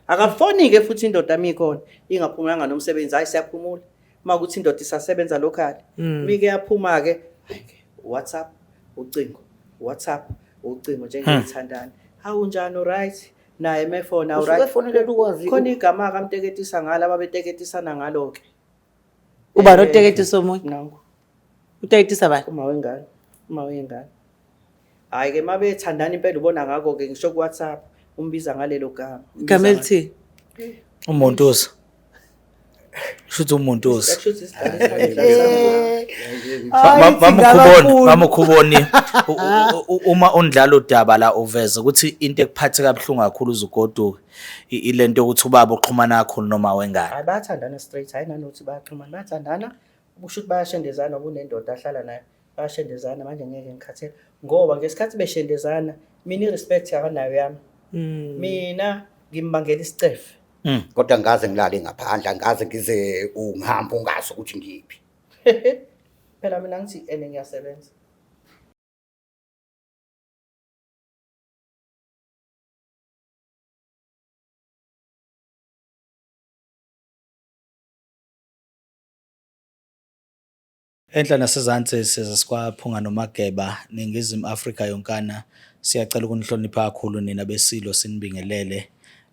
Akafoni-ke futhi indoda mikhona ingaphumulanga nomsebenzi, hhayi siyaphumula. Uma kuthi indoda isasebenza locally, mike yaphuma-ke, hhayi-ke WhatsApp, ucingo, WhatsApp, ucingo njengeyithandani. Hawu unjani, right? Naye mefona Usuke right. efonelele ukwazi Khona igama akamteketisha ngalo ababeteketisana ngalo-ke. Ubani oteketisa omunye? Nangu. Uteketisa bani? Uma wengane, uma wengane. Hhayi-ke uma bethandana impela ubona ngakho-ke ngisho ku-WhatsApp umbiza ngalelo gama. Umbiza Igama elithini? Umuntuza. Shuthi umuntuza. Kusho ukuthi isidlalo esihlala Mamukhuboni, mamukhuboni uma undlala udaba la uveza ukuthi into ekuphathe kabuhlungu kakhulu uzugoduke ilento yokuthi ubaba uxhumana kakhulu noma wengane. Hayi bayathandana straight, hayi nanokuthi bayaxhumana, bayathandana. Kusho ukuthi bayashendezana kunendoda ahlala nayo. Bayashendezana manje ngeke ngikhathele ngoba ngesikhathi beshendezana mina i-respect akanayo yami. Mina ngimbangela isicefe. Kodwa ngaze ngilale ngaphandle, angaze ngize ungihambe ungazi ukuthi ngiphi. Phela mina ngithi ene ngiyasebenza. Enhla nasezansi size sikwaphunga noMageba, Ningizimu Afrika yonkana siyacela ukunihlonipha kakhulu nina beSilo sinibingelele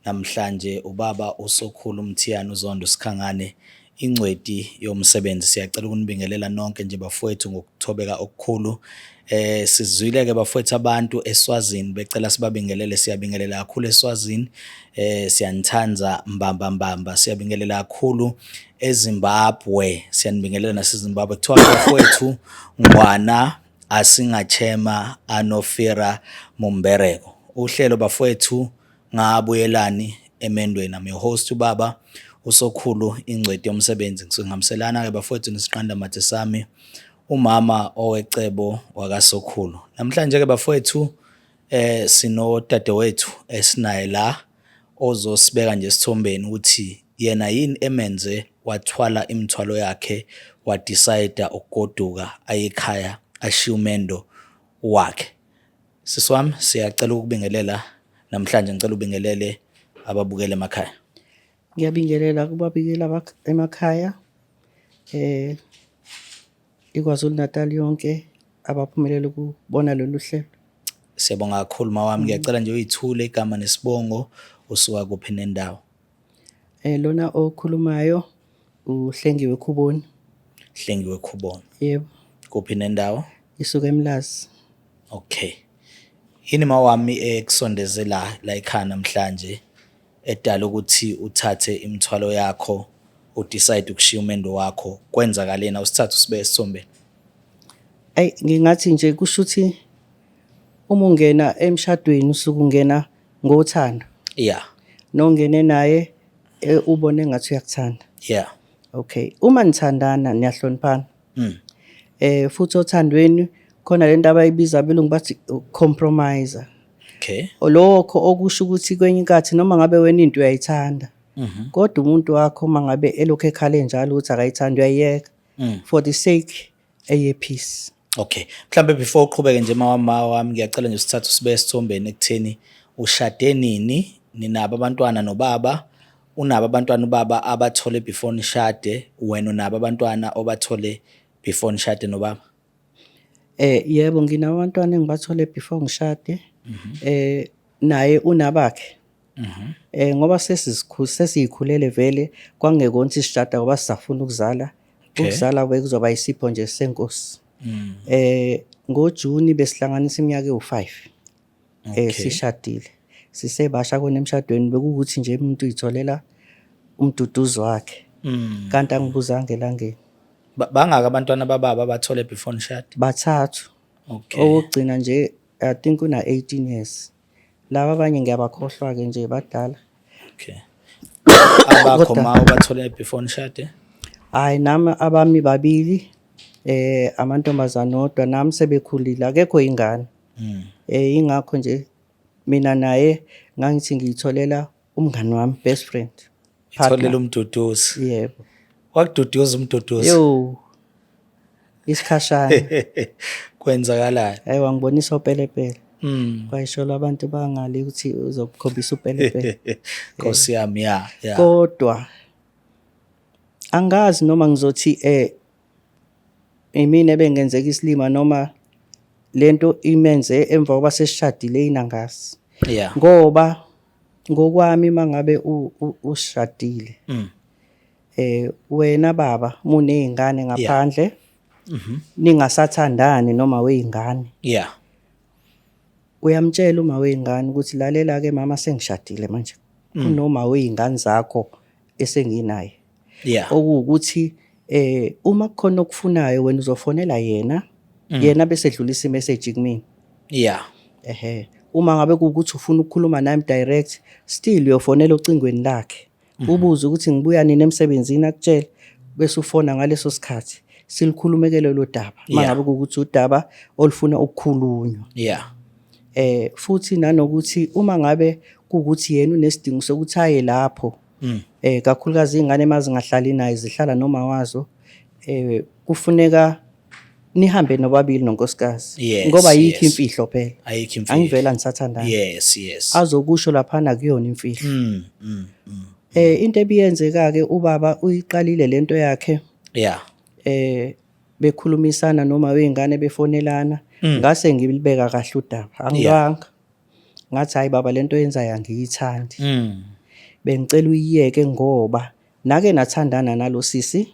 namhlanje ubaba uSokhulu Mthiyane uZondo Sikhangane ingcweti yomsebenzi siyacela ukunibingelela nonke nje bafowethu ngokuthobeka okukhulu sizwile ke bafowethu abantu eSwazini becela sibabingelele siyabingelela kakhulu eSwazini siyanithanda mbamba mbamba siyabingelela kakhulu eZimbabwe siyanibingelela naseZimbabwe kuthiwa bafowethu ngwana asingachema anofira mumbereko uhlelo bafowethu ngabuyelani emendweni. I'm your host ubaba uSokhulu ingcweti yomsebenzi. Ngisuke ngihambiselana ke bafowethu nesiqanda mathe sami umama owecebo wakaSokhulu. Namhlanje ke bafowethu sino dadewethu esinaye la ozosibeka nje esithombeni ukuthi yena yini emenze wathwala imithwalo yakhe wa-decide ukugoduka aye ekhaya ashiye umendo wakhe. Sisi wami siyacela ukubingelela namhlanje ngicela ubingelele ababukele emakhaya. Ngiyabingelela kubabikela emakhaya iKwaZulu Natal yonke abaphumelele ukubona lolu hlelo. Siyabonga kakhulu mawami ngiyacela nje uyithule igama nesibongo usuka kuphi nendawo. Lona okhulumayo uHlengiwe Khuboni. Hlengiwe Khuboni. Yebo. Kuphi nendawo? Isuka eMlazi. Okay. Yini mawami ekusondeze la la ekhaya namhlanje edala ukuthi uthathe imithwalo yakho udecide ukushiya umendo wakho kwenzakaleni awusithathe usibeke esithombeni? Ayi ngingathi nje kusho ukuthi uma ungena emshadweni usuke ungena ngothando. Yeah. Nongene naye ubone ngathi uyakuthanda. Yeah. Okay. Uma nithandana niyahloniphana. Futhi othandweni khona lento abayibiza abelungu bathi compromise. Okay. Lokho okusho ukuthi kwenye inkathi noma ngabe wena into uyayithanda. Kodwa umuntu wakho mangabe elokhu ekhale njalo ukuthi akayithandi uyayiyeka. For the sake eye peace. Okay. Mhlambe before uqhubeke nje mama wami ngiyacela nje usithathe usibe esithombeni ekutheni ushade nini, ninabo abantwana nobaba, unabo abantwana ubaba abathole before nishade, wena unabo abantwana obathole before nishade nobaba? Yebo nginabo abantwana engibathole before ngishade. Naye unabakhe. Ngoba sesiyikhulele vele kwangekona ukuthi sishada ngoba sisafuna ukuzala. Ukuzala bekuzoba isipho nje senkosi. NgoJuni besihlanganisa iminyaka ewu5. Sishadile. Sisebasha kona emshadweni bekukuthi nje umuntu uyitholela umduduzo wakhe. Kanti angibuzanga elangeni. Bangaka abantwana bababa abathole before nishade? Bathathu. Okay. Owokugcina nje I think una 18 years. Laba abanye ngiyabakhohlwa ke nje badala. Okay. Abakho ma ubathole before nishade? Hayi nami abami babili amantombazane odwa nami sebekhulile akekho ingane. Ingakho nje mina naye ngangithi ngiyitholela umngani wami best friend. Itholela umduduzi. Yebo. Wakududuza umduduzi. Yo. Isikhashana. Kwenzakalayo. Hayi wangibonisa upelepele. Kwayishola abantu bangale ukuthi uzokukhombisa upelepele. Nkosi yami, ya. Kodwa angazi noma ngizothi imina ebengenzeka isilima noma lento imenze emva kokuba sesishadile inangazi. Ngoba ngokwami mangabe ushadile wena baba munezingane ngaphandle ningasathandani noma wezingane. Uyamtshela uma wezingane ukuthi lalela ke mama, sengishadile manje. Kunoma wezingane zakho esenginaye. Okuwukuthi uma kukhona okufunayo wena uzofonela yena, yena bese edlulisa imessage kumina. Ehhe. Uma ngabe kuwukuthi ufuna ukukhuluma nami direct, still uyofonela ocingweni lakhe. Ubuze ukuthi ngibuya nini emsebenzini, akutshele, bese ufona ngaleso sikhathi. Silikhulumeke lelo daba. Mangabe kuwukuthi udaba olufuna ukukhulunywa. Futhi nanokuthi uma ngabe kuwukuthi yena unesidingo sokuthi aye lapho, kakhulukazi izingane mazingahlali naye zihlala noma wazo, kufuneka nihambe nobabili nonkosikazi. Ngoba ayikho imfihlo phela. Ayikho imfihlo. Angivela nisathandana. Yes. Azokusho laphana kuyona imfihlo. Into ebiyenzeka ke ubaba uyiqalile lento yakhe. Bekhulumisana noma wezingane befonelana, ngase ngilibeka kahle udaba. Angilwanga. Ngathi hayi baba, lento oyenzayo angiyithandi. Bengicela uyiyeke ngoba nake nathandana nalo sisi.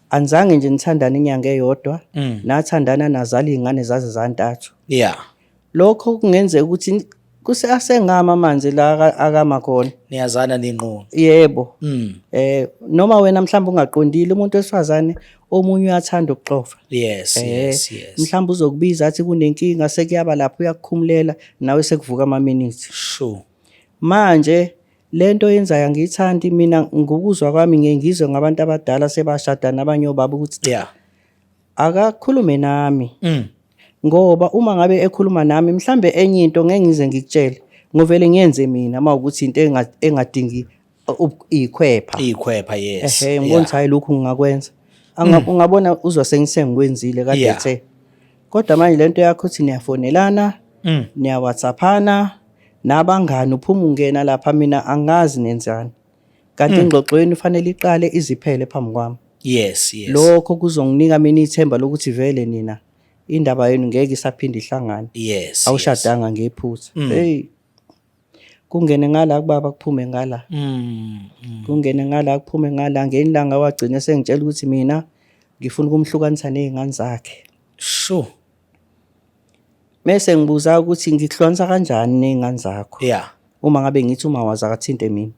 Anizange nje nithandane inyanga eyodwa, nathandana nazala izingane zaze zantathu. Lokho kungenzeka ukuthi asengama amanzi la akama khona. Niyazana ninqunu. Yebo. Noma wena mhlawumbe ungaqondile, umuntu wesifazane omunye uyathanda ukuxofa. Yes. Mhlawumbe uzokubiza athi kunenkinga, sekuyaba lapho uyakukhumulela nawe sekuvuka ama minutes. Manje lento oyenzayo angiyithandi mina, ngokuzwa kwami ngiye ngizwe ngabantu abadala sebashada nabanye obaba ukuthi akakhulume nami. Ngoba uma ngabe ekhuluma nami mhlambe enye into ngeke ngize ngikutshele, ngovele ngiyenze mina mawukuthi into engadingi ikhwepha. Ikhwepha, yes. Ehhe, ngibona ukuthi hayi lokhu ngingakwenza. Ungabona uzwa sengisengikwenzile kade ethe. Kodwa manje lento yakho uthi niyafonelana, niya-WhatsAppana, nabangani uphuma ungena lapha, mina angazi nenzani. Kanti ingxoxo yenu fanele iqale iziphele phambi kwami. Yes. Lokho kuzonginika mina ithemba lokuthi vele nina indaba yenu ngeke isaphinde ihlangane. Awushadanga ngephutha. Hey. Kungene ngala kubaba kuphume ngala. Kungene ngala kuphume ngala, ngelanga wagcina sengitshela ukuthi mina ngifuna ukumhlukanisa nezingane zakhe. Sure. Mese ngibuza ukuthi ngikuhlukanisa kanjani nezingane zakho? Uma ngabe ngithi uma wazi akathinte mina.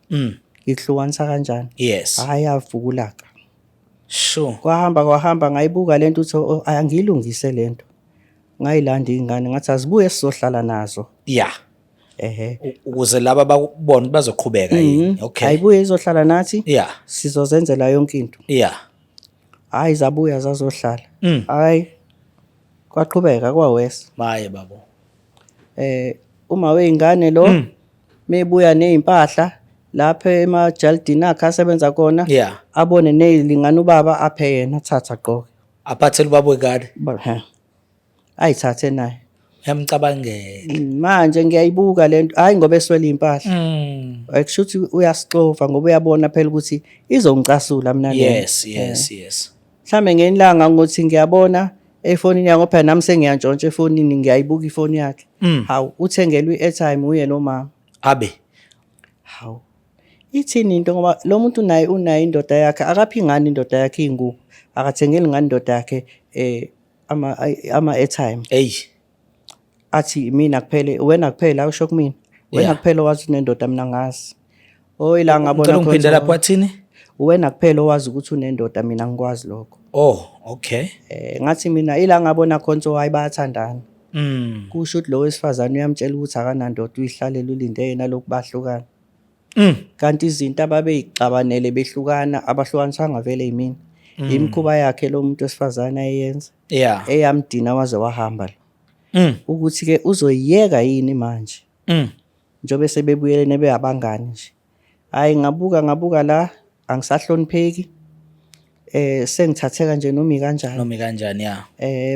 Ngikuhlukanisa kanjani? Hayi avukulaka. Sure. Kwahamba kwahamba ngayibuka lento uthi oh, angiyilungise lento. Ngayilanda ingane ngathi azibuye sizohlala nazo. Ehhe. Ukuze laba bakubone bazoqhubeka yini. Okay. Ayibuye izohlala nathi. Sizozenzela yonke into. Hayi zabuya zazohlala. Hayi kwaqhubeka kwawesa. Maye babo. Uma weingane lo mebuya nezimpahla lapha emajaldini akhe asebenza khona, abone nezilingana ubaba aphe yena thatha gqoke. Aphathele ubaba wengane. Ayithathe naye. Uyamcabangela. Manje ngiyayibuka lento, hayi ngoba eswele impahla. Akusho ukuthi uyasixova ngoba uyabona phela ukuthi izongicasula mina le. Yes, yes, yes. Mhlambe ngenilanga ngothi ngiyabona efonini yakho phela nami sengiyantshontsha efonini, ngiyayibuka ifoni yakhe. Hawu, uthengelwe i-airtime uye lo mama. Abe. Hawu. Ithini into ngoba lo muntu naye unayo indoda yakhe, akaphi ngani indoda yakhe ingubo, akathengeli ngani indoda yakhe ama airtime. Hey. Athi mina kuphela, wena kuphela, awusho kumina. Wena kuphela owazi unendoda, mina ngazi. Oyi la ngabona Ngicela ungiphinde khona. lapho wathini? Wena kuphela owazi ukuthi unendoda, mina ngikwazi lokho. Oh, okay. Ngathi mina ila ngabona khona hayi bayathandana. Kusho ukuthi lo wesifazane uyamtshela ukuthi akanandoda, uyihlalela ulinde yena lokhu bahlukana. Kanti izinto ababeyixabanele behlukana abahlukaniswanga vele yimina. Imikhuba yakhe lo muntu wesifazane ayenza. Eyamdina waze wahamba lo. Ukuthi ke uzoyiyeka yini manje? Njengoba sebebuyelene beyabangani nje. Hayi ngabuka la angisahlonipheki. Sengithatheka nje noma ikanjani. Noma ikanjani, ya.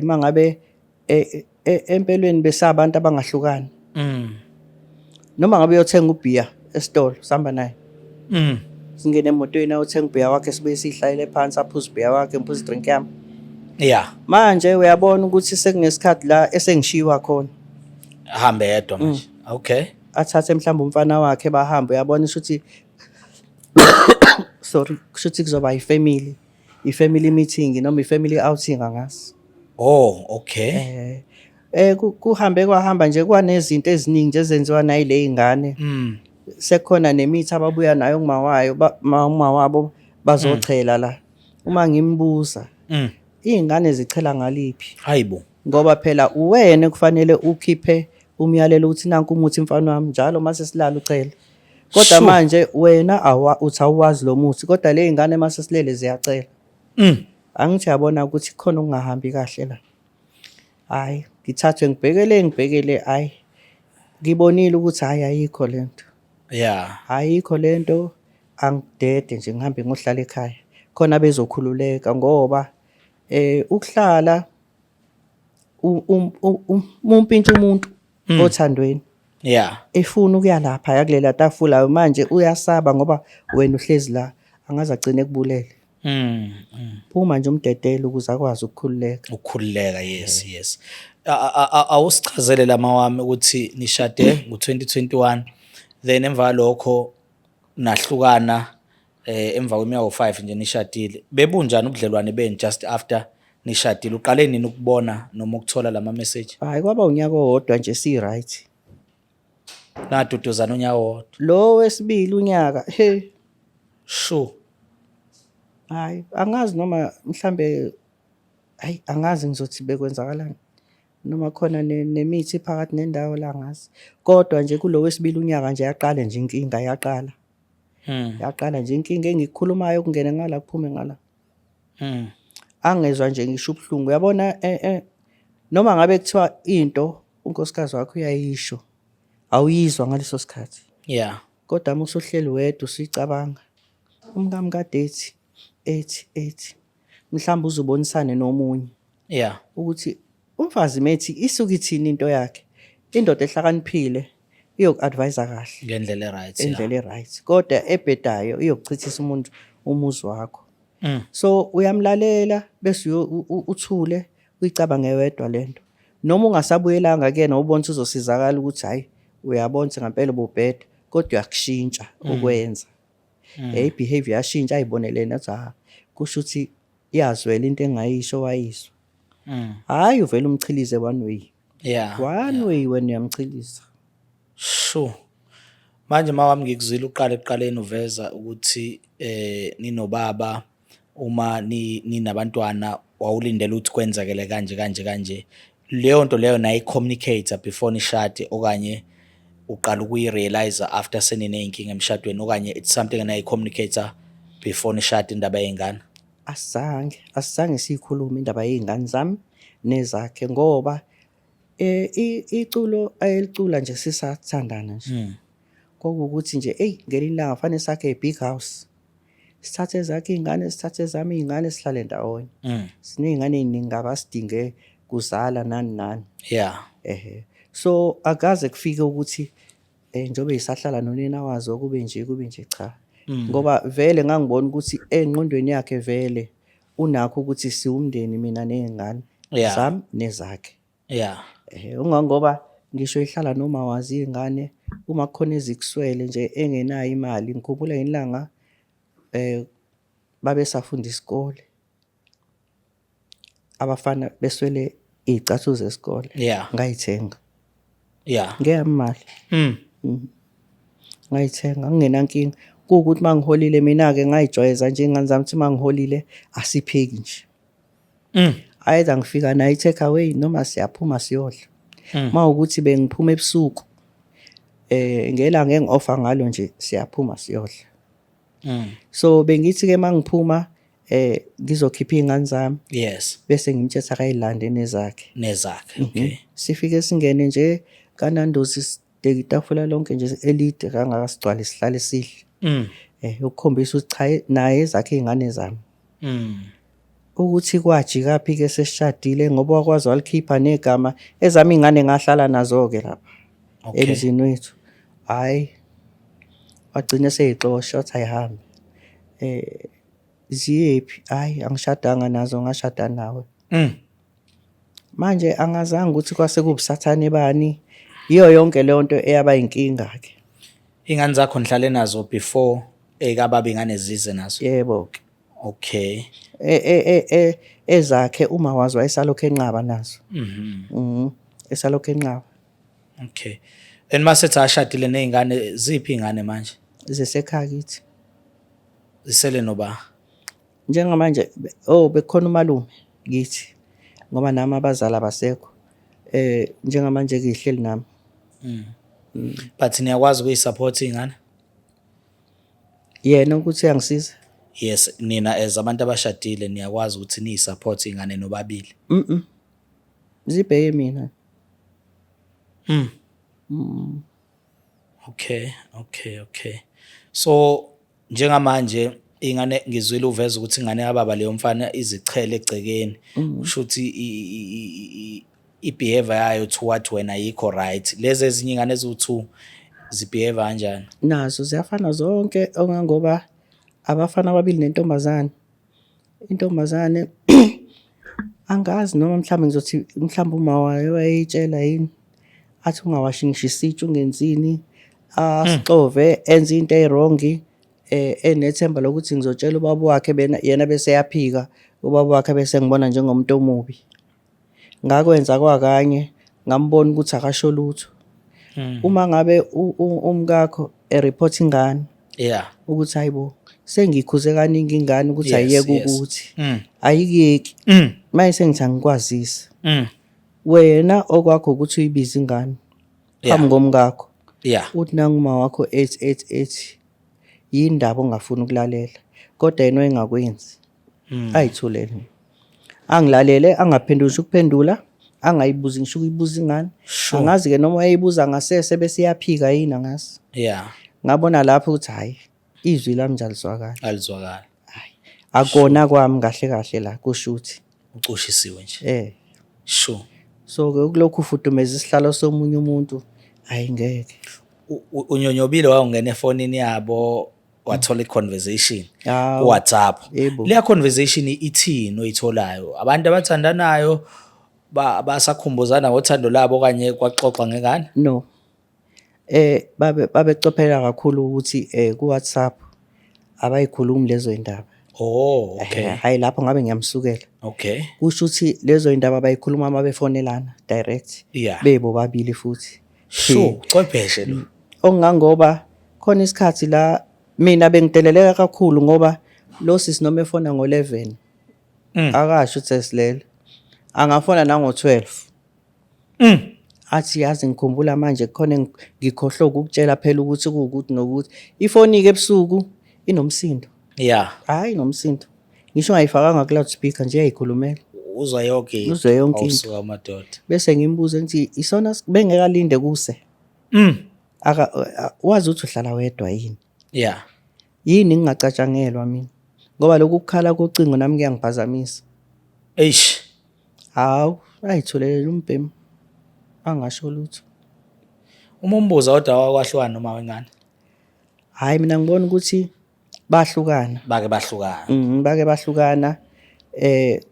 Mangabe Empeleni besabantu abangahlukani. Noma ngabe uyothenga ubhiya esitolo sihamba naye. Singene emotweni ayothenga ubhiya wakhe, sibuye sihlalele phansi, aphuze ubhiya wakhe, ngiphuze drink yami. Manje uyabona ukuthi sekunesikhathi la esengishiywa khona. Ahambe yedwa manje. Okay. Athathe mhlawumbe umfana wakhe bahambe, uyabona ukuthi, sorry, kusho ukuthi kuzoba i-family meeting noma i-family outing, angazi. Oh, okay. Kuhambe kwahamba nje, kwanezinto eziningi nje ezenziwa nayile ingane. Sekukhona nemithi ababuya nayo kumawayo, uma wabo bazochela la. Uma ngimbuza, iy'ngane zichela ngaliphi? Hayibo. Ngoba phela uwena kufanele ukhiphe umyalelo ukuthi nanku umuthi mfana wami, njalo mase silala uchele. Kodwa manje wena awa uthi awuwazi lo muthi, kodwa le y'ngane mase silele ziyacela. Angithi yabona ukuthi khona okungahambi kahle la. Hayi, ngithathwe ngibhekele ngibhekele, hayi, ngibonile ukuthi hayi, ayikho lento. Ayikho lento, angidede nje ngihambe ngohlala ekhaya. Khona bezokhululeka ngoba ukuhlala umpintsha umuntu othandweni. Efuna ukuya lapha yakulela tafula, manje uyasaba ngoba wena uhlezi la, angaze agcine ekubulele. Phuma nje umdedele ukuze akwazi ukukhululeka. Ukukhululeka, yes. Awusichazele lama wami ukuthi nishade ngo-2021, then emva kwalokho nahlukana emva kweminyaka u5 nje nishadile. Bebunjani ubudlelwane benu just after nishadile? Uqale nini ukubona noma ukuthola lama message? Hayi, kwaba unyaka owodwa nje si right. Naduduzana unyaka owodwa. Lo wesibili unyaka, he. Sure. Hayi, angazi noma mhlambe, hayi, angazi ngizothi bekwenzakalani. Noma khona nemithi phakathi nendawo la, ngazi. Kodwa nje kulo wesibili unyaka nje yaqala nje inkinga, yaqala. Yaqala nje inkinga engikukhulumayo, kungene ngala kuphume ngala. Angezwa nje ngisho ubuhlungu. Uyabona, noma ngabe kuthiwa into unkosikazi wakho uyayisho, awuyizwa ngaleso sikhathi. Kodwa uma usuhleli wedwa usuyicabanga, umkami kade ethi ethi ethi, mhlawumbe uzubonisane nomunye. Ukuthi umfazi methi isuke ithini into yakhe. Indoda ehlakaniphile iyoku-advise kahle. Ngendlela e-right. Indlela e-right. Kodwa ebhedayo iyokuchithisa umuntu umuzi wakho. So uyamlalela bese uthule uyicabange wedwa lento. Noma ungasabuyelanga kuyena ubona ukuthi uzosizakala ukuthi hayi, uyabona ukuthi ngempela ububheda, kodwa uyakushintsha ukwenza. I-behavior yashintsha, ayibonele nathi, ha, kusho ukuthi iyazwela into engayisho wayizwa. Hayi, uvela umchilize one way. One way wena uyamchiliza. Sure. Manje mawami ngikuzwile uqala ekuqaleni uveza ukuthi ninobaba uma ninabantwana wawulindele ukuthi kwenzakele kanje kanje kanje. Leyo nto leyo nayi communicate before nishade, okanye uqala ukuyi-realize after seniney'nkinga emshadweni, okanye it's something nayi communicate before nishade indaba yey'ngane? Asizange siyikhulume indaba yey'ngane zami nezakhe, ngoba iculo ayelicula nje sisathandana nje. Kwakuwukuthi nje eyi, ngelinye ilanga fanele sakhe a big house. Sithathe ezakhe iy'ngane, sithathe ezami iy'ngane, sihlale ndawonye. Siney'ngane ey'ningi kabi, asidinge kuzala nani nani. So akaze kufike ukuthi njengoba isahlala nonina wazo kube nje kube nje, cha. Ngoba vele ngangibona ukuthi engqondweni yakhe vele unakho ukuthi siwumndeni, mina ney'ngane zami nezakhe. Ungangoba ngisho ihlala noma wazi iy'ngane, uma kukhona ezikuswele nje engenayo imali, ngikhumbula ngelanga babesafunda isikole, abafana beswele iy'cathulo zesikole. Ngayithenga. Ngeyami imali. Ngayithenga ngingenankinga. Kuwukuthi uma ngiholile mina-ke ngayijwayeza nje iy'ngane zami ukuthi uma ngiholile asipheki nje. Either ngifika nayo i-take away noma siyaphuma siyodla. Uma ukuthi bengiphuma ebusuku, ngelanga engi-offer ngalo nje siyaphuma siyodla. So bengithi-ke uma ngiphuma ngizokhipha iy'ngane zami. Bese ngimtshela akayilande nezakhe. Nezakhe, okay. Sifike singene nje kaNando's, sideke itafula lonke nje elide kangaka, sigcwale sihlale sidle. Ukukhombisa ukuthi cha, naye ezakhe iy'ngane zami. Ukuthi kwajikaphi-ke sesishadile ngoba wakwazi walikhipha negama ezami iy'ngane ngahlala nazo-ke lapha emzini wethu. Hhayi, wagcina eseyixosha wathi ayihambe. Ziyephi? Hhayi, angishadanga nazo ngashada nawe. Manje angazanga ukuthi kwase kuwubusathane bani. Yiyo yonke leyo nto eyaba inkinga-ke. Iy'ngane zakho nihlale nazo before ekababa ingane zize nazo? Yebo-ke. Okay. E, e, e, e, ezakhe uma wazi wayesalokhu enqaba nazo. Mhm. Esalokhu enqaba. Okay. And masethi ashadile nezingane ziphi izingane manje? Zisekhaya kithi. Zisele noba? Njengamanje oh bekukhona umalume kithi ngoba nami abazali abasekho. Njengamanje ngihleli nami. But niyakwazi ukuyisupport izingane? Yena ukuthi uyangisiza? Yes, nina as abantu abashadile niyakwazi ukuthi niyisupport ingane nobabili. Zibheke mina. Okay, okay, okay. So njengamanje ingane ngizwile uveza ukuthi ingane yababa leyo mfana izichele egcekeni. Kusho ukuthi i-behavior yayo toward wena ayikho right. Lezi ezinye ingane eziwu-2 zibehave kanjani? Nazo ziyafana zonke ongangoba abafana ababili nentombazane. Intombazane angazi noma mhlawumbe ngizothi mhlawumbe uma wayo wayeyitshela yini athi ungawashi ngisho isitsha ungenzini asixove enze into eyirongi enethemba lokuthi ngizotshela ubaba wakhe yena bese eyaphika ubaba wakhe bese ngibona njengomuntu omubi. Ngakwenza kwakanye ngambona ukuthi akasho lutho. Uma ngabe umkakho ereport ingane ukuthi hayibo sengikhuze kaningi ingane ukuthi ayiyeke ukuthi ayikuyeki. Manje sengithi angikwazise. Wena okwakho ukuthi uyibize ingane phambi komkakho. Uthi nangu uma wakho ethi ethi ethi yindaba ongafuni ukulalela kodwa yena wayengakwenzi. Ayithulele. Angilalele angaphenduli ngisho ukuphendula angayibuzi ngisho ukuyibuza ingane. Angazi ke noma wayeyibuza ngasese bese iyaphika yini angazi. Ngabona lapho ukuthi hayi izwi lami nje alizwakali. Alizwakali. Hayi. Akona kwami kahle kahle la kusho ukuthi ucushisiwe nje. Sure. So ke ukulokhu ufudumeza isihlalo somunye umuntu hayi ngeke. Unyonyobile wawungena efonini yabo wathola i-conversation ku-WhatsApp. Leya conversation ithini oyitholayo? Abantu abathandanayo basakhumbuzana ngothando labo okanye kwaxoxa ngengane? No. Babecophela kakhulu ukuthi ku-WhatsApp abayikhulumi lezo indaba. Oh, okay. Hhayi lapho ngabe ngiyamsukela. Okay. Kusho ukuthi lezo indaba bayikhuluma uma befonelana direct. Bebobabili futhi. Sure, cwepheshe lo. Okungangoba khona isikhathi la mina bengideleleka kakhulu ngoba lo sisi noma efona ngo-11 akasho ukuthi sesilele. Angafona nango-12. Athi yazi ngikhumbula manje khona ngikhohlwe ukukutshela phela ukuthi kuwukuthi nokuthi ifoni-ke ebusuku inomsindo. Hhayi inomsindo. Ngisho ungayifakanga ku-loudspeaker nje iyayikhulumela. Uzwa yonke into. Uzwe yonke into. Awusuka madoda. Bese ngimbuze ngithi isona bengekalinde kuse. Aka wazi ukuthi uhlala wedwa yini? Yini ngingacatshangelwa mina? Ngoba lokhu kukhala kocingo nami kuyangiphazamisa. Eish. Hawu, ayithulelela umbhemu. Angasho lutho. Uma umbuza kodwa wakwahlukana noma wengane? Hayi mina ngibona ukuthi bahlukana. Bake bahlukana. Bake bahlukana.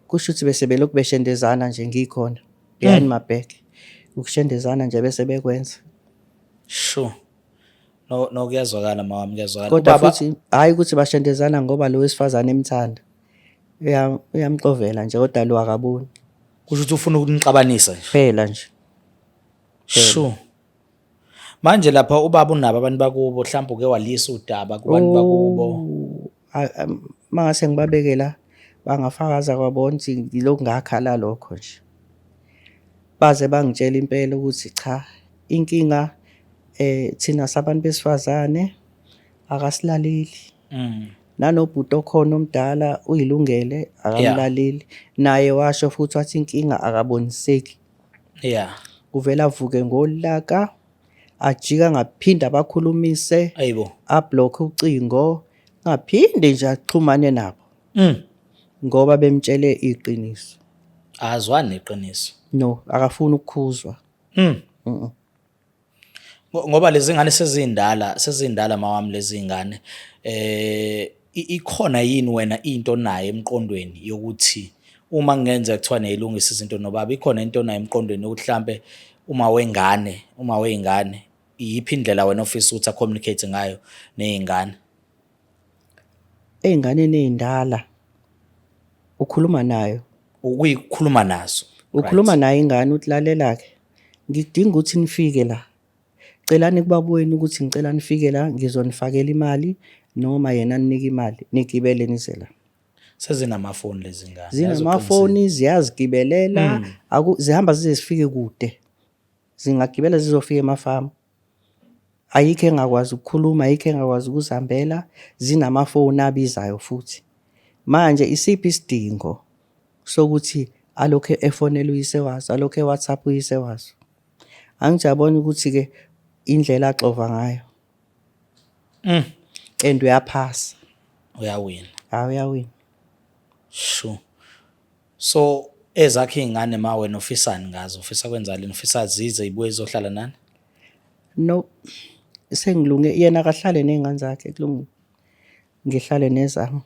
Kusho ukuthi bese belokhu beshendezana nje ngikhona. Behind my back. Ukushendezana nje bese bekwenza. Sure. No no kuyazwakala mawami kuyazwakala. Kodwa futhi hayi ukuthi bashendezana ngoba lo wesifazane emthanda. Uyamxovela nje kodwa lo akaboni. Kusho ukuthi ufuna ukunixabanisa nje. Phela nje. Sure. Manje lapha ubaba unabo abantu bakubo mhlawumbe uke walisa udaba kubantu bakubo. Mangase ngibabekela bangafakaza kwabona ukuthi ngilokhu ngakhala lokho nje. Baze bangitshela impela ukuthi cha inkinga thina sabantu besifazane akasilaleli. Nanobhuti okhona omdala uyilungele akamlaleli. Naye washo futhi wathi inkinga akaboniseki. Kuvela avuke ngolaka ajika ngaphinda abakhulumise. Ayibo. Ablock ucingo ngaphinde nje axhumane nabo. Ngoba bemtshele iqiniso. Azwani neqiniso. No, akafuni ukukhuzwa. Ngoba lezi ngane sezindala, sezindala mawami lezi ngane. Ikhona yini wena into naye emqondweni yokuthi uma kungenzeka kuthiwa niyayilungisa izinto nobaba, ikhona into onayo emqondweni yokuthi mhlambe uma wengane, uma wey'ngane, iyiphi indlela wena ofisa ukuthi a-communicate ngayo ney'ngane? Ey'nganeni ey'ndala ukhuluma nayo. Ukuyikhuluma nazo. Ukhuluma nayo ingane uthi lalela-ke, ngidinga ukuthi nifike la. Celani kubaba wenu ukuthi ngicela nifike la, ngizonifakela imali noma yena aninike imali, nigibele nize la. Sezinamafoni lezi ngane. Zinamafoni, ziyazigibelela, zihamba zize zifike kude. Zingagibela zizofika emafamu. Ayikho engakwazi ukukhuluma, ayikho engakwazi ukuzihambela, zinamafoni abizayo futhi. Manje isiphi isidingo sokuthi alokhu efonela uyise wazo, alokhu e-WhatsApp uyise wazo? Angithi uyabona ukuthi-ke indlela axova ngayo. And uyaphasa. Uyawina. Hayi, uyawina. Sure. So ezakhe iy'ngane ma wena ufisani ngazo? Ufisa kwenzani? Ufisa zize zibuye zizohlala nani? No, sengilunge, yena akahlale ney'ngane zakhe, kulungile. Ngihlale nezami.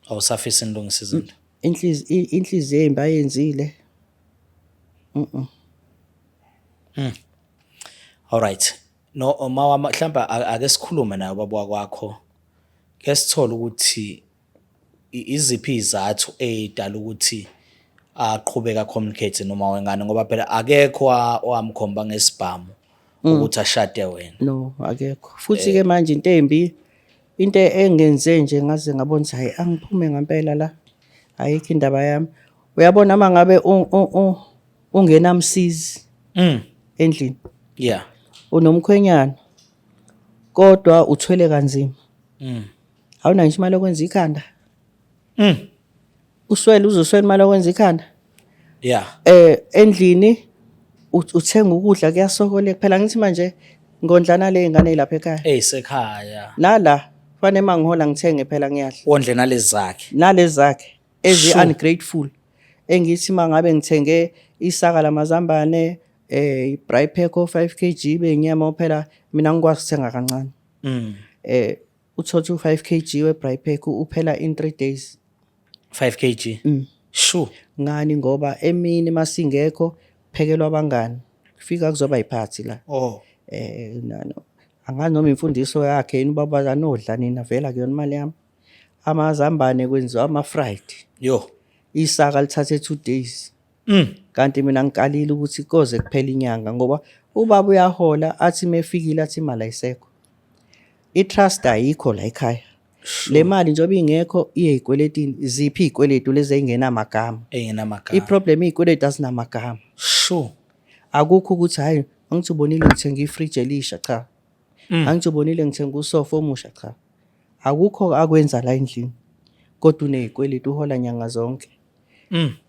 Awusafisi nilungise izinto? Inhliziyo embi ayenzile. All right. No, mawami, mhlawumbe ake sikhulume naye ubaba wakwakho. Ke sithole ukuthi iziphi izathu ey'dala ukuthi aqhubeke a-communicate noma wengane, ngoba phela akekho owamkhomba ngesibhamu ukuthi ashade wena. No, akekho. Futhi-ke manje into embi, into engenze nje ngaze ngabona ukuthi hhayi angiphume ngempela la, ayikho indaba yami. Uyabona uma ngabe ungenamsizi endlini. Unomkhwenyana kodwa uthwele kanzima. Awunayo ngisho imali yokwenza ikhanda. Uswele, uzoswela imali yokwenza ikhanda. Endlini uthenga ukudla kuyasokoleka. Phela ngithi manje ngondla nale ngane lapha ekhaya. Eyisekhaya. Nala fanele mangihola ngithenge phela ngiyadla. Wondle nalezi zakhe. Nalezi zakhe ezi ungrateful. Engithi mangabe ngithenge isaka lamazambane, i-braai pack o 5 kg benyama phela mina ngikwazi ukuthenga kancane. Uthola u 5 kg we-braai pack uphela in 3 days. 5 kg? Sure. Ngani ngoba emini masingekho phekelwa abangani. Fika kuzoba yiphathi la. No. Angazi noma imfundiso yakhe yini ubaba anodla nina vela kuyona imali yami. Amazambane kwenziwa ama fried. Yo. Isaka lithathe 2 days. Kanti mina ngikalile ukuthi koze kuphela inyanga ngoba ubaba uyahola athi mefikile athi imali ayisekho. I-trust ayikho la ekhaya. Le mali njengoba ingekho iye ey'kweletini. Ziphi iy'kweletu lezi ey'ngenamagama? Ey'ngenamagama. I-problem iy'kweletu azinamagama. Sure. Akukho ukuthi hhayi angithi ubonile ngithenga ifriji elisha, cha. Angithi ubonile ngithenga usofa omusha, cha. Akukho akwenza la endlini. Kodwa uney'kweletu uhola nyanga zonke.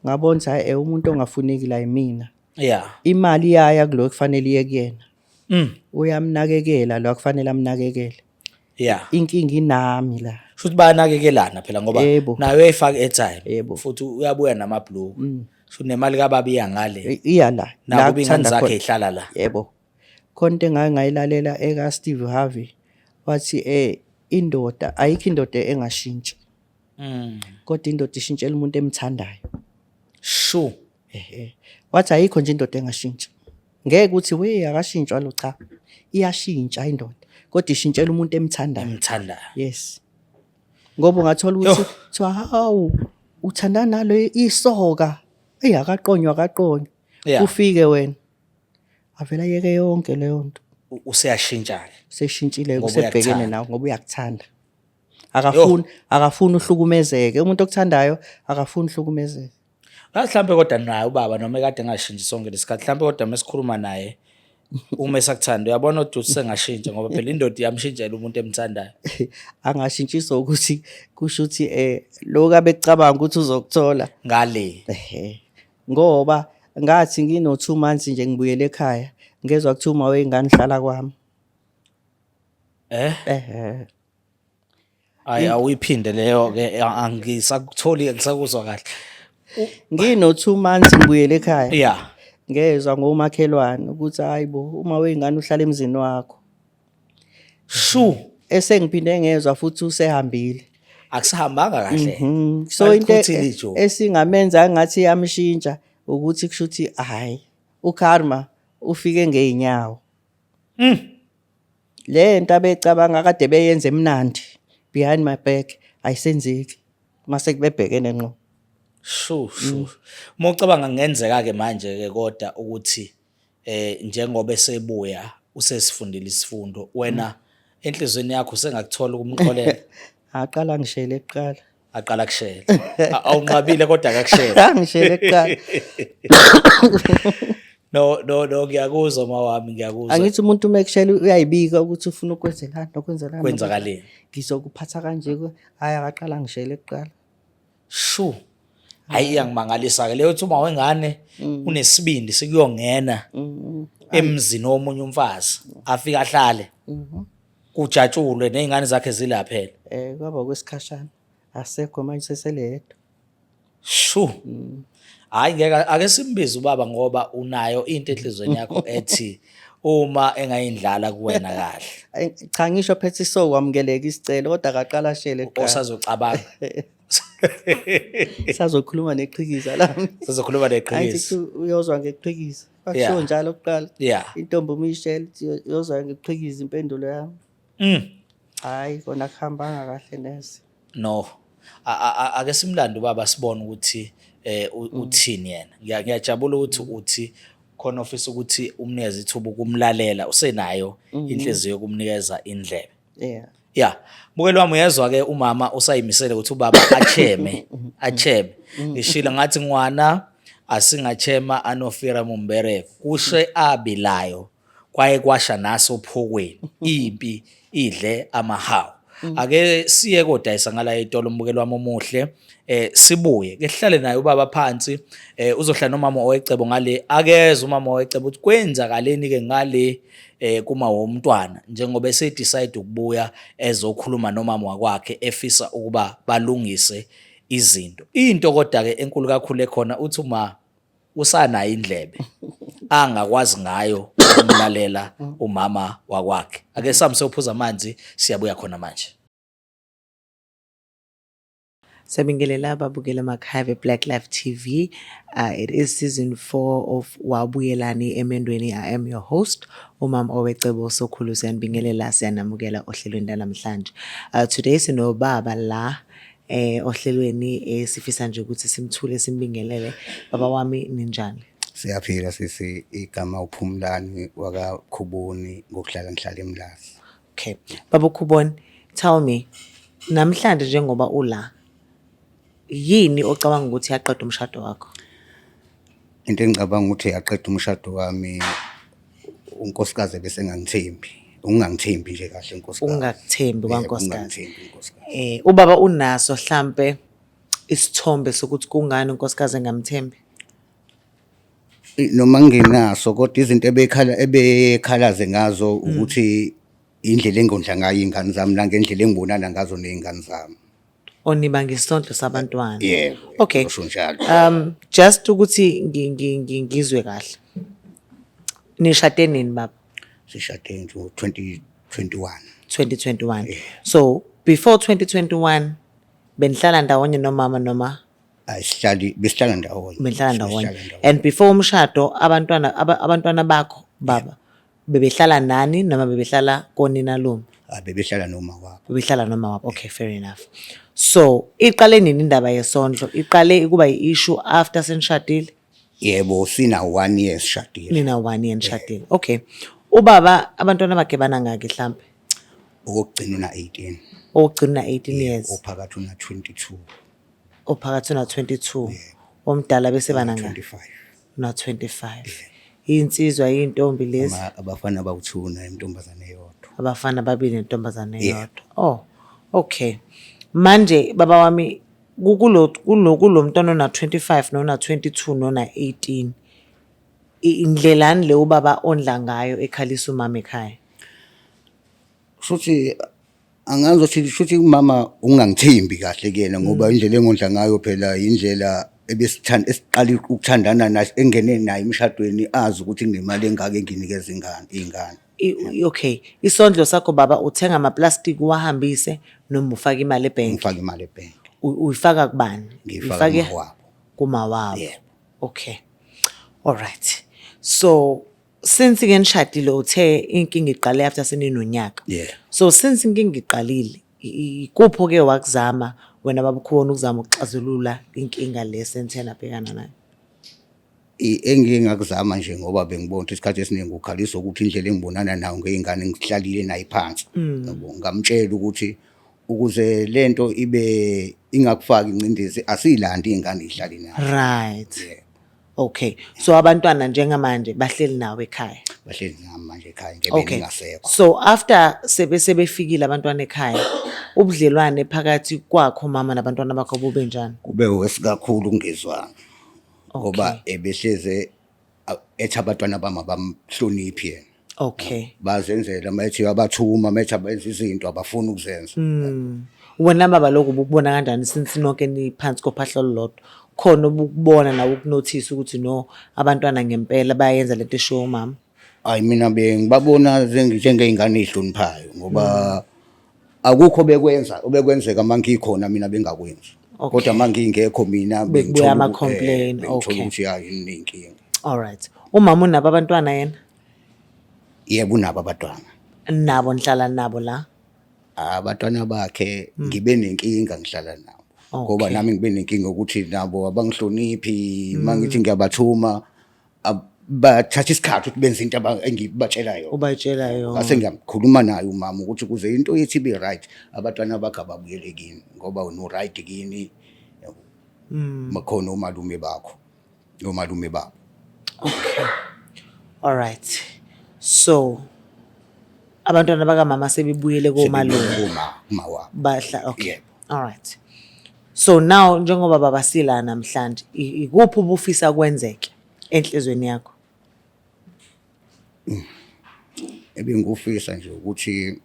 Ngabona ukuthi hhayi umuntu ongafuneki la yimina. Imali iyaya kulo ekufanele iye kuyena. Uyamnakekela lo akufanele amnakekele. Inkinga inami la. Futhi bayanakekelana phela ngoba naye uyayifaka airtime. Futhi uyabuya namabhluku. Futhi nemali kababa iya ngale. Iya la. Nakuba La ingane kuthanda zakhe khona. ihlala la. Yebo. Khona into engake ngayilalela eka Steve Harvey wathi indoda ayikho indoda engashintshi. Kodwa indoda ishintshela umuntu emthandayo. Sure. Wathi ayikho nje indoda engashintshi. Ngeke uthi we akashintshwa lo, cha. Iyashintsha indoda kodwa ishintshela umuntu emthandayo. Emthandayo. Yes. Ngoba ungathola ukuthi Yoh. kuthiwa hawu uthandana nalo isoka. Ey akaqonywa akaqonywa. Ufike wena. Avela yeke yonke leyo nto. Useyashintsha ke. Seshintshile Ngoba usebhekene uyakuthanda. nawe ngoba uyakuthanda. Akafuni uhlukumezeke. Umuntu okuthandayo akafuni uhlukumezeke. Ngathi mhlambe kodwa naye ubaba noma ekade engashintshi sonke lesikhathi, mhlambe kodwa mesikhuluma naye uma esakuthanda uyabona ukuthi usengashintsha ngoba phela indoda iyamshintshela umuntu emthandayo. Angashintshiswa ukuthi kusho ukuthi lokho abecabanga ukuthi uzokuthola ngale. Ngoba ngathi ngino 2 months nje ngibuyele ekhaya, ngezwe kuthiwa uma wengane hlala kwami. Hayi, awuyiphinde leyo ke, angisakutholi, ngisakuzwa kahle. Ngino 2 months ngibuyele ekhaya. Ngezwa ngomakhelwane ukuthi hayibo, uma wengane uhlala emzini wakho. Shu. Esengiphinde ngezwa futhi usehambile. Akusahambanga kahle. So into Balikhuthile ijuba. esingamenza ngathi iyamshintsha ukuthi kusho ukuthi hayi, ukarma ufike ngeenyawo. Le nto abecabanga kade beyenza emnandi behind my back ayisenzeki mase kubebhekene ngqo. Shu shu. Uma ucabanga kungenzeka ke manje ke kodwa ukuthi njengoba esebuya usesifundile isifundo, wena enhlizweni yakho usengakuthola ukumxolela? Aqala ngishele kuqala. Aqala kushela. Awunqabile kodwa akakushela. Angishele kuqala. No no no, ngiyakuzwa mawami, ngiyakuzwa. Angithi umuntu uma ekushela uyayibika ukuthi ufuna ukwenzelani nokwenzelani. Kwenzakaleni? Ngizokuphatha kanje, hayi akaqala ngishele kuqala. Shu. Hayi, iyangimangalisa ke leyo ukuthi uma wengane unesibindi sikuyongena emzini womunye umfazi, afike ahlale. Kujatshulwe nezingane zakhe zilaphela. Kwaba kwesikhashana. Asekho manje, seseleyedwa. Shu. Hayi, ngeke, ake simbize ubaba ngoba unayo into enhlizweni yakho ethi uma engayindlala kuwena kahle. Ayi, cha, ngisho phethe sokwamukeleka isicelo kodwa akaqala ashele kuqala. Osazocabanga. Sazokhuluma neqhikiza lami. Sazokhuluma Angithi neqhikiza. Uyozwa ngeqhikiza. Bakusho njalo kuqala. Intombi uma uyishela ithi uyozwa ngeqhikiza impendulo yami. Hayi, kona kuhambanga kahle neze. No. Ake simlande ubaba sibone ukuthi uthini yena. Ngiyajabula ukuthi uthi khona ofisa ukuthi umnikeze ithuba ukumlalela, usenayo inhliziyo yokumnikeza indlebe. Yeah. Mbukeli wami, uyezwa ke umama usayimisele ukuthi ubaba acheme, acheme. Ngishilo ngathi ngwana asingachema anofira mumbereko. Kushe abilayo kwaye kwasha naso phokweni, impi idle amahawu. Ake siye kodayisa ngala etolo, mbukeli wami omuhle, sibuye ke sihlale naye ubaba phansi, uzohlala nomama owecebo ngale, akeze umama owecebo ukuthi kwenzakaleni ke ngale kuma womntwana, njengoba ese decide ukubuya ezokhuluma nomama wakwakhe efisa ukuba balungise izinto. Into kodwa ke enkulu kakhulu ekhona uthi uma usanayo indlebe angakwazi ngayo ukumlalela umama wakwakhe. Ake sami siyophuza amanzi, siyabuya khona manje. Siyabingelela ababukeli emakhaya be-Black Life TV. It is season 4 of Wabuyelani Emendweni. I am your host, Umam Owecebo Sokhulu. Siyanibingelela, siyanamukela ohlelweni lanamhlanje. Today sinobaba la ohlelweni, sifisa nje ukuthi simthule simbingelele. Baba wami, ninjani? Siyaphila sisi, igama uPhumlani wakaKhuboni, ngokuhlala ngihlala eMlazi. Okay. Baba Khuboni, tell me, namhlanje njengoba ula, yini ocabanga ukuthi yaqeda umshado wakho? Into engicabanga ukuthi yaqeda umshado wami, unkosikazi bese engangithembi. Ungangithembi nje kahle unkosikazi. Ungakuthembi kwankosikazi. Ungangithembi unkosikazi. Ubaba unaso mhlambe isithombe sokuthi kungani unkosikazi engamthembi? Noma ngingenaso, kodwa izinto ebekhalaze ngazo ukuthi indlela engondla ngayo izingane zami nangendlela engibonana ngazo nezingane zami. Oniba ngesondlo sabantwana. Yebo. Okay. Kusho njalo. Just ukuthi ngizwe kahle. Nishade nini baba? Sishade nje 2021. 2021. So before 2021 benihlala ndawonye nomama noma? Asihlali, besihlala ndawonye. Benihlala ndawonye. Besihlala ndawonye. And before umshado abantwana bakho baba bebehlala nani noma bebehlala konina lume? Bebehlala noma wabo. Bebehlala noma wabo. Okay, fair enough. So iqale nini indaba yesondlo? Iqale ukuba i-issue after senishadile? Yebo, sina 1 year sishadile. Nina 1 year nishadile. Okay. Ubaba abantwana bakhe banangaki mhlambe? Okugcina una 18. Okugcina una 18 years. Ophakathi una 22. Ophakathi una 22. Yebo. Omdala bese banangaki? 25. Una 25. Insizwa intombi lezi? Abafana bawu2 na intombazane eyodwa. Abafana babili nentombazane Yebo. eyodwa. Oh, okay. Manje baba wami kulo mntwana ona 25 nona 22 nona 18. Indlelani le ubaba ondla ngayo ekhalisa umama ekhaya? Futhi Angazi ukuthi shuthi umama ungangithembi kahle kuyena ngoba indlela engondla ngayo phela indlela ebesithanda esiqala ukuthandana naye engene naye emshadweni azi ukuthi nginemali engaka enginikeza ingane iy'ngane. Okay, isondlo sakho baba uthenga ama-plastic uwahambise noma ufaka imali ebhenki? Ngifaka imali ebhenki. Uyifaka kubani? Ngiyifaka kumawabo. Kumawabo. Yebo. Okay. All right. So since ke nishadile uthe inkinga iqale after seninonyaka. Yeah. So since inkinga iqalile ikuphi ke wakuzama wena babukhona ukuzama ukuxazulula inkinga le senithe nabhekana nayo? Engike ngakuzama nje ngoba bengibona ukuthi isikhathi esiningi ukhaliswa ukuthi indlela engibonana nayo ngey'ngane ngihlalile naye phansi. Yabo, ngamtshela ukuthi ukuze lento ibe ingakufaki ingcindezi asiyilandi iy'ngane y'hlale nayo. Right. Okay. So abantwana njengamanje bahleli nawe ekhaya. Bahleli nami manje ekhaya ngebe Okay. ngingasekho. So after sebe sebefikile abantwana ekhaya, ubudlelwane phakathi kwakho mama nabantwana bakho bube njani? Kube worse kakhulu ukungezwani. Ngoba ebehleze ethi abantwana bami abamhloniphi yena. Okay. Bazenzela uma ethi uyabathuma, uma ethi abenza izinto abafuni ukuzenza. Wena baba lokhu ubukubona kanjani since nonke niphansi kophahla olulodwa? Khona obukubona nawe ukunothisa ukuthi no abantwana ngempela bayenza lento eshiwo umama? Hayi mina bengibabona njengey'ngane ey'hloniphayo ngoba akukho bekwenza obekwenzeka uma ngikhona mina bengakwenzi. Kodwa uma ngingekho mina Bekubuya bengithola ama-complain, bengithola okay. ukuthi hayi ninenkinga. All right. Umama unabo abantwana yena? Yebo unabo abantwana. Nabo nihlala nabo la? Abantwana bakhe ngibe nenkinga ngihlala nabo. Ngoba Okay. nami ngibe nenkinga ukuthi nabo abangihloniphi uma ngithi ngiyabathuma bathatha isikhathi ukuthi benze into engibatshela yona. Ubatshela yona. Ngase ngiyakhuluma naye umama ukuthi ukuze into yethu ibe right abantwana bakhe ababuyele kini ngoba wena u-right kini. Yabo. Makhona omalume bakho. Omalume babo. Okay. All right. So abantwana bakamama sebebuyele komalume. Kuma kuma wabo. Bahla okay. Yebo. All right. So now njengoba baba sila namhlanje ikuphi ubufisa kwenzeke enhlizweni yakho? Ebengikufisa nje ukuthi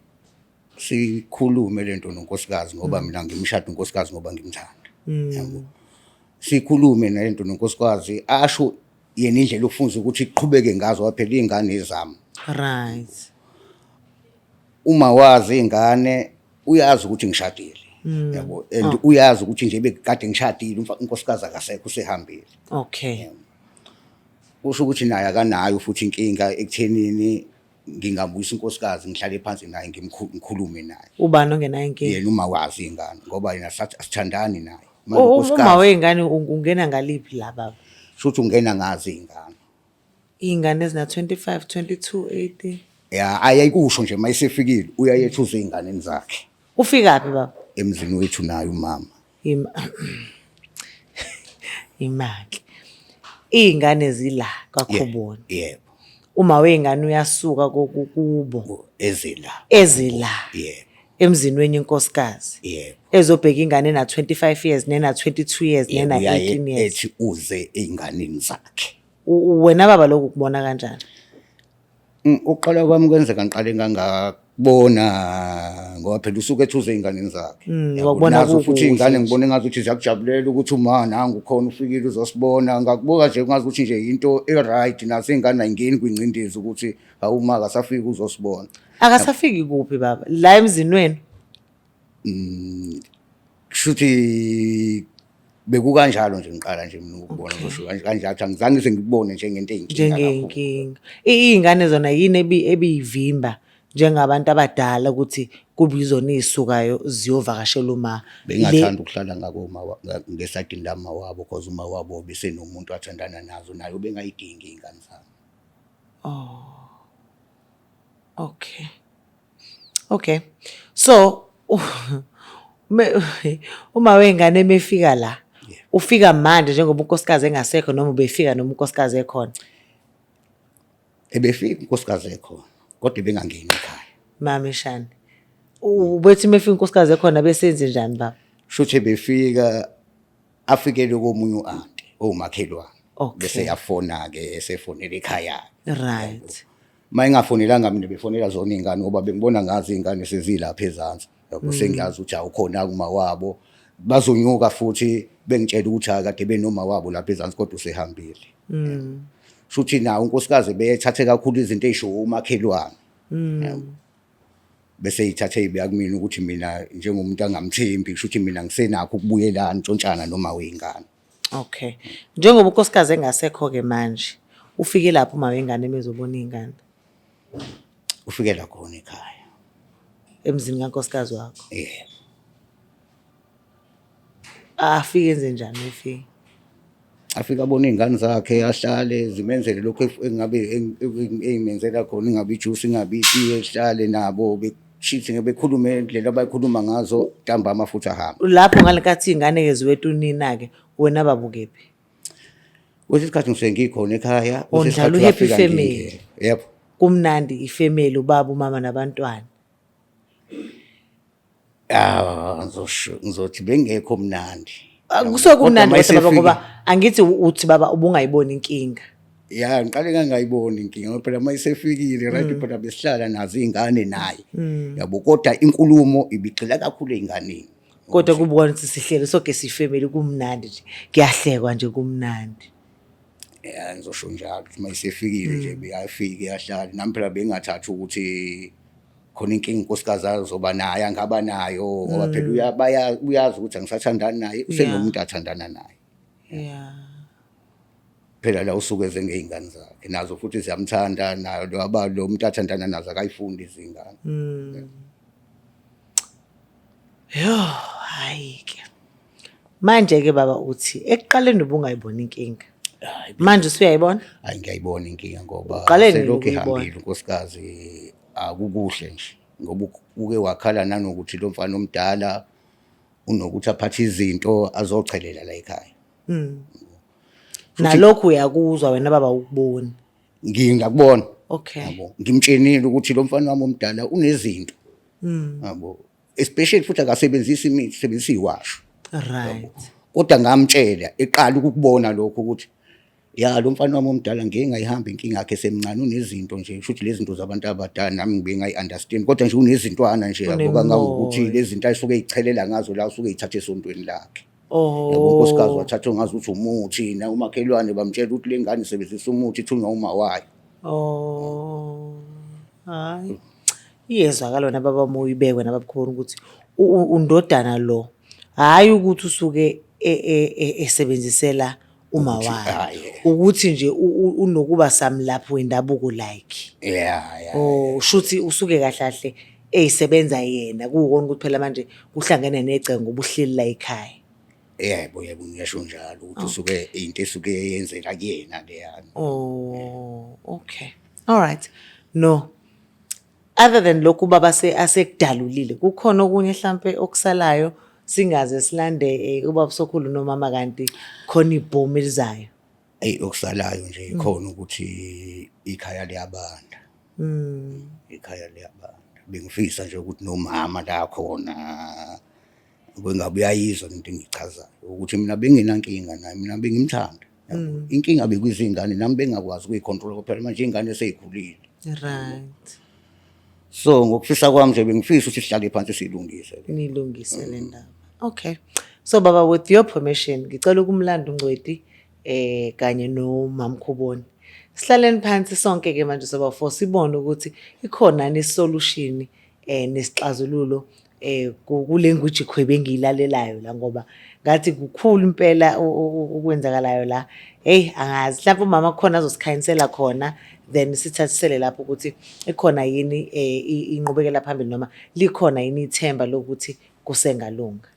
sikhulume lento nonkosikazi ngoba mina ngimshada unkosikazi ngoba ngimthanda. Yabo. Sikhulume nalento nonkosikazi asho yena indlela ofunza ukuthi iqhubeke ngazo ngoba phela iy'ngane ezami. Right. Uma wazi iy'ngane uyazi ukuthi ngishadile. Yabo and uyazi ukuthi nje bekade ngishadile unkosikazi akasekho usehambile. Okay. Kusho ukuthi naye akanayo futhi inkinga ekuthenini ngingabuyisa unkosikazi ngihlale phansi naye ngikhulume naye. Ubani ongenayo inkinga? Yena uma wazi iy'ngane ngoba yena asithandani naye. Manje Uma unkosikazi wey'ngane ungena ngaliphi la baba? shuthi ungena ngazi iy'ngane. Iy'ngane ezina 25, 22, 18. Ya ayikusho nje mayisefikile uyayethuza ey'nganeni zakhe. Ufikaphi baba? Emzini wethu naye umama. Imali. Iy'ngane zila kwaKhuboni. Yebo. Uma wey'ngane uyasuka kubo. Ezila. Ezila. Yebo. Emzini wenye inkosikazi. Yebo. Ezobheka ingane ena 25 years nena 22 years nena Uyaye 18 years. ethi uze ey'nganeni zakhe. Wena baba lokhu ukubona kanjani? Ukuqala kwami kwenzeka ngiqale ngangakubona ngoba phela usuke ethuze ey'nganeni zakhe. Yabo, wakubona nazo futhi kukuhle iy'ngane nje. ngibone ngazuthi ziyakujabulela ukuthi uma nangu ukhona ufikile uzosibona. Ngakubuka nje ngazuthi nje into e-right nazo iy'ngane ayingeni kwingcindezi ukuthi hawu uma akasafiki uzosibona. Akasafiki kuphi baba? La emzini wenu? Kushuthi bekukanjalo nje ngiqala nje mina ukubona ngisho kanjalo angizange ngize ngikubone njengento eyinkinga kakhulu. Njengenkinga. Iy'ngane zona yini ebiyivimba njengabantu abadala ukuthi kube yizona ey'sukayo ziyovakashela uma Bengingathanda ukuhlala ngakoma ngesayidini lama wabo cause uma wabo besenomuntu athandana nazo naye ubengayidingi iy'ngane zami. Oh. Okay. Okay. So uma wengane emefika la ufika manje njengoba unkosikazi engasekho noma ubefika noma unkosikazi ekhona? Ebefika unkosikazi ekhona kodwa ebengangeni ekhaya. Mama Shani. Ubethi mefika unkosikazi ekhona besenze njani baba? Shuthi befika afikele komunye u-anti owumakhelwane. Okay. Bese yafona ke esefonela ekhaya. Right. Uma engafonelanga mina befonela zona iy'ngane ngoba bengibona ngazi iy'ngane sezilapha ezansi. Yabo, sengiyazi ukuthi awukhona kuma wabo, bazonyuka futhi bengitshela ukuthi akade benoma wabo lapha ezansi kodwa usehambile. Shuthi nawo unkosikazi beyethathe kakhulu izinto ey'shiwo umakhelwane. Yabo. Bese eyithathe eyibeka kumina ukuthi mina njengomuntu angamthembi, kusho ukuthi mina ngisenakho ukubuyelana ntshontshana noma wey'ngane. Okay. Njengoba unkosikazi engasekho-ke manje, ufike lapho uma wengane emezobona iy'ngane? Ufikela khona ekhaya. Emzini kankosikazi wakho? Yebo. Afike enze njani efika? Afike abone iy'ngane zakhe, ahlale zimenzele lokhu engabe ey'menzela khona, ingabe ijusi, ingabe itiye, ehlale nabo beshithe bekhulume indlela abayikhuluma ngazo, ntambama futhi ahambe. Lapho ngale nkathi iy'ngane-ke ziweta unina-ke, wena baba ukephi? Kwesinye isikhathi ngisuke ngikhona ekhaya, Oh, kwesinye nidlala isikhathi u-happy uyafika family. ngingekho. Yebo. Kumnandi ifamily, ubaba, umama nabantwana. Ah, ngizosho ngizothi bengekho mnandi. Ah, Kusuke Kodwa kumnandi kodwa baba mayisefika- ngoba angithi uthi baba ubungayiboni inkinga. Ya, ngiqale ngangayiboni inkinga ngoba phela uma isefikile right phela besihlala nazo iy'ngane naye. Yabo, kodwa inkulumo ibigxila kakhulu ey'nganeni. Kodwa kubona ukuthi sihleli sonke sifamily kumnandi nje. Kuyahlekwa nje kumnandi. Ya, ngizosho njalo ukuthi uma isefikile nje beyafika iyahlala. Nami phela bengingathathi ukuthi khona inkinga unkosikazi azoba nayo angaba nayo ngoba phela uyazi ukuthi angisathandani naye, usenomuntu athandana naye. Phela la usuke eze ngey'ngane zakhe nazo futhi ziyamthanda, nayo lo aba lo muntu athandana nazo akayifundi izingane. Yho, hayi ke. Manje ke baba uthi ekuqaleni ubungayiboni inkinga. Manje usuyayibona? Hayi, ngiyayibona inkinga ngoba Uqale nini selokhu ukuyibona? ehambile unkosikazi akukuhle nje, ngoba uke wakhala nanokuthi lo mfana omdala unokuthi aphathe izinto azochelela la ekhaya. Nalokhu uyakuzwa wena baba ukuboni. Ngingakubona. Okay. Yabo, ngimtshenile ukuthi lo mfana wami omdala unezinto. Yabo, especially futhi akasebenzisi imithi, usebenzisa iwasho. Right. Kodwa ngamtshela eqala ukukubona lokho ukuthi ya lo mfana wami omdala ngeke ngayihamba inkinga yakhe esemncane, unezinto nje, kusho ukuthi lezi zinto zabantu abadala nami ngibe ngayi-understand, kodwa nje unezintwana nje yabo, kangangokuthi Unemoya. lezi zinto ayisuke eyichelela ngazo la usuke eyithatha esontweni lakhe. Oh. Yabo, unkosikazi wathatha ngazi ukuthi umuthi, na umakhelwane bamtshela ukuthi le ngane isebenzisa umuthi ithunywa uma wayo. Oh. Hayi. Iyezwakala wena baba uma uyibekwe nababukhona ukuthi undodana lo hayi ukuthi usuke esebenzisela uma Ukuthi, wakhe. ah, yeah. Ukuthi nje unokuba samlaphi wendabuko like. Yeah, yeah. Oh, shuthi usuke kahle kahle eyisebenza yena kuwukona ukuthi phela manje kuhlangene negceke ngoba uhleli la ekhaya. Yebo, yebo, ngiyasho njalo ukuthi usuke into esuke yenzeka kuyena leyana. Oh, okay. All right. No. Other than lokhu baba asekudalulile, kukhona okunye mhlambe okusalayo singaze silande ubaba Sokhulu nomama kanti khona ibhomu elizayo. Eyi, okusalayo nje ikhona ukuthi ikhaya liyabanda. Ikhaya liyabanda. Bengifisa nje ukuthi nomama la khona bengabe uyayizwa lento engiyichazayo ukuthi mina benginenkinga naye, mina bengimthanda. Yabo. Inkinga bekuyizingane nami bengakwazi ukuyicontrol phela manje ingane seyikhulile. Right. So ngokufisa kwami nje bengifisa ukuthi sihlale phansi silungise le. Nilungise le ndaba. Okay. So baba, with your permission, ngicela ukumlanda uNgcweti kanye noMamkhuboni. Sihlaleni phansi sonke ke manje soba four sibone ukuthi ikhona ni solution nesixazululo kule ngwijikhwebu engiyilalelayo la, ngoba ngathi kukhulu impela okwenzakalayo la. Hey, angazi mhlawumbe umama khona azosikhanyisela khona, then sithathisele lapho ukuthi ikhona yini inqubekela phambili noma likhona yini ithemba lokuthi kusengalunga.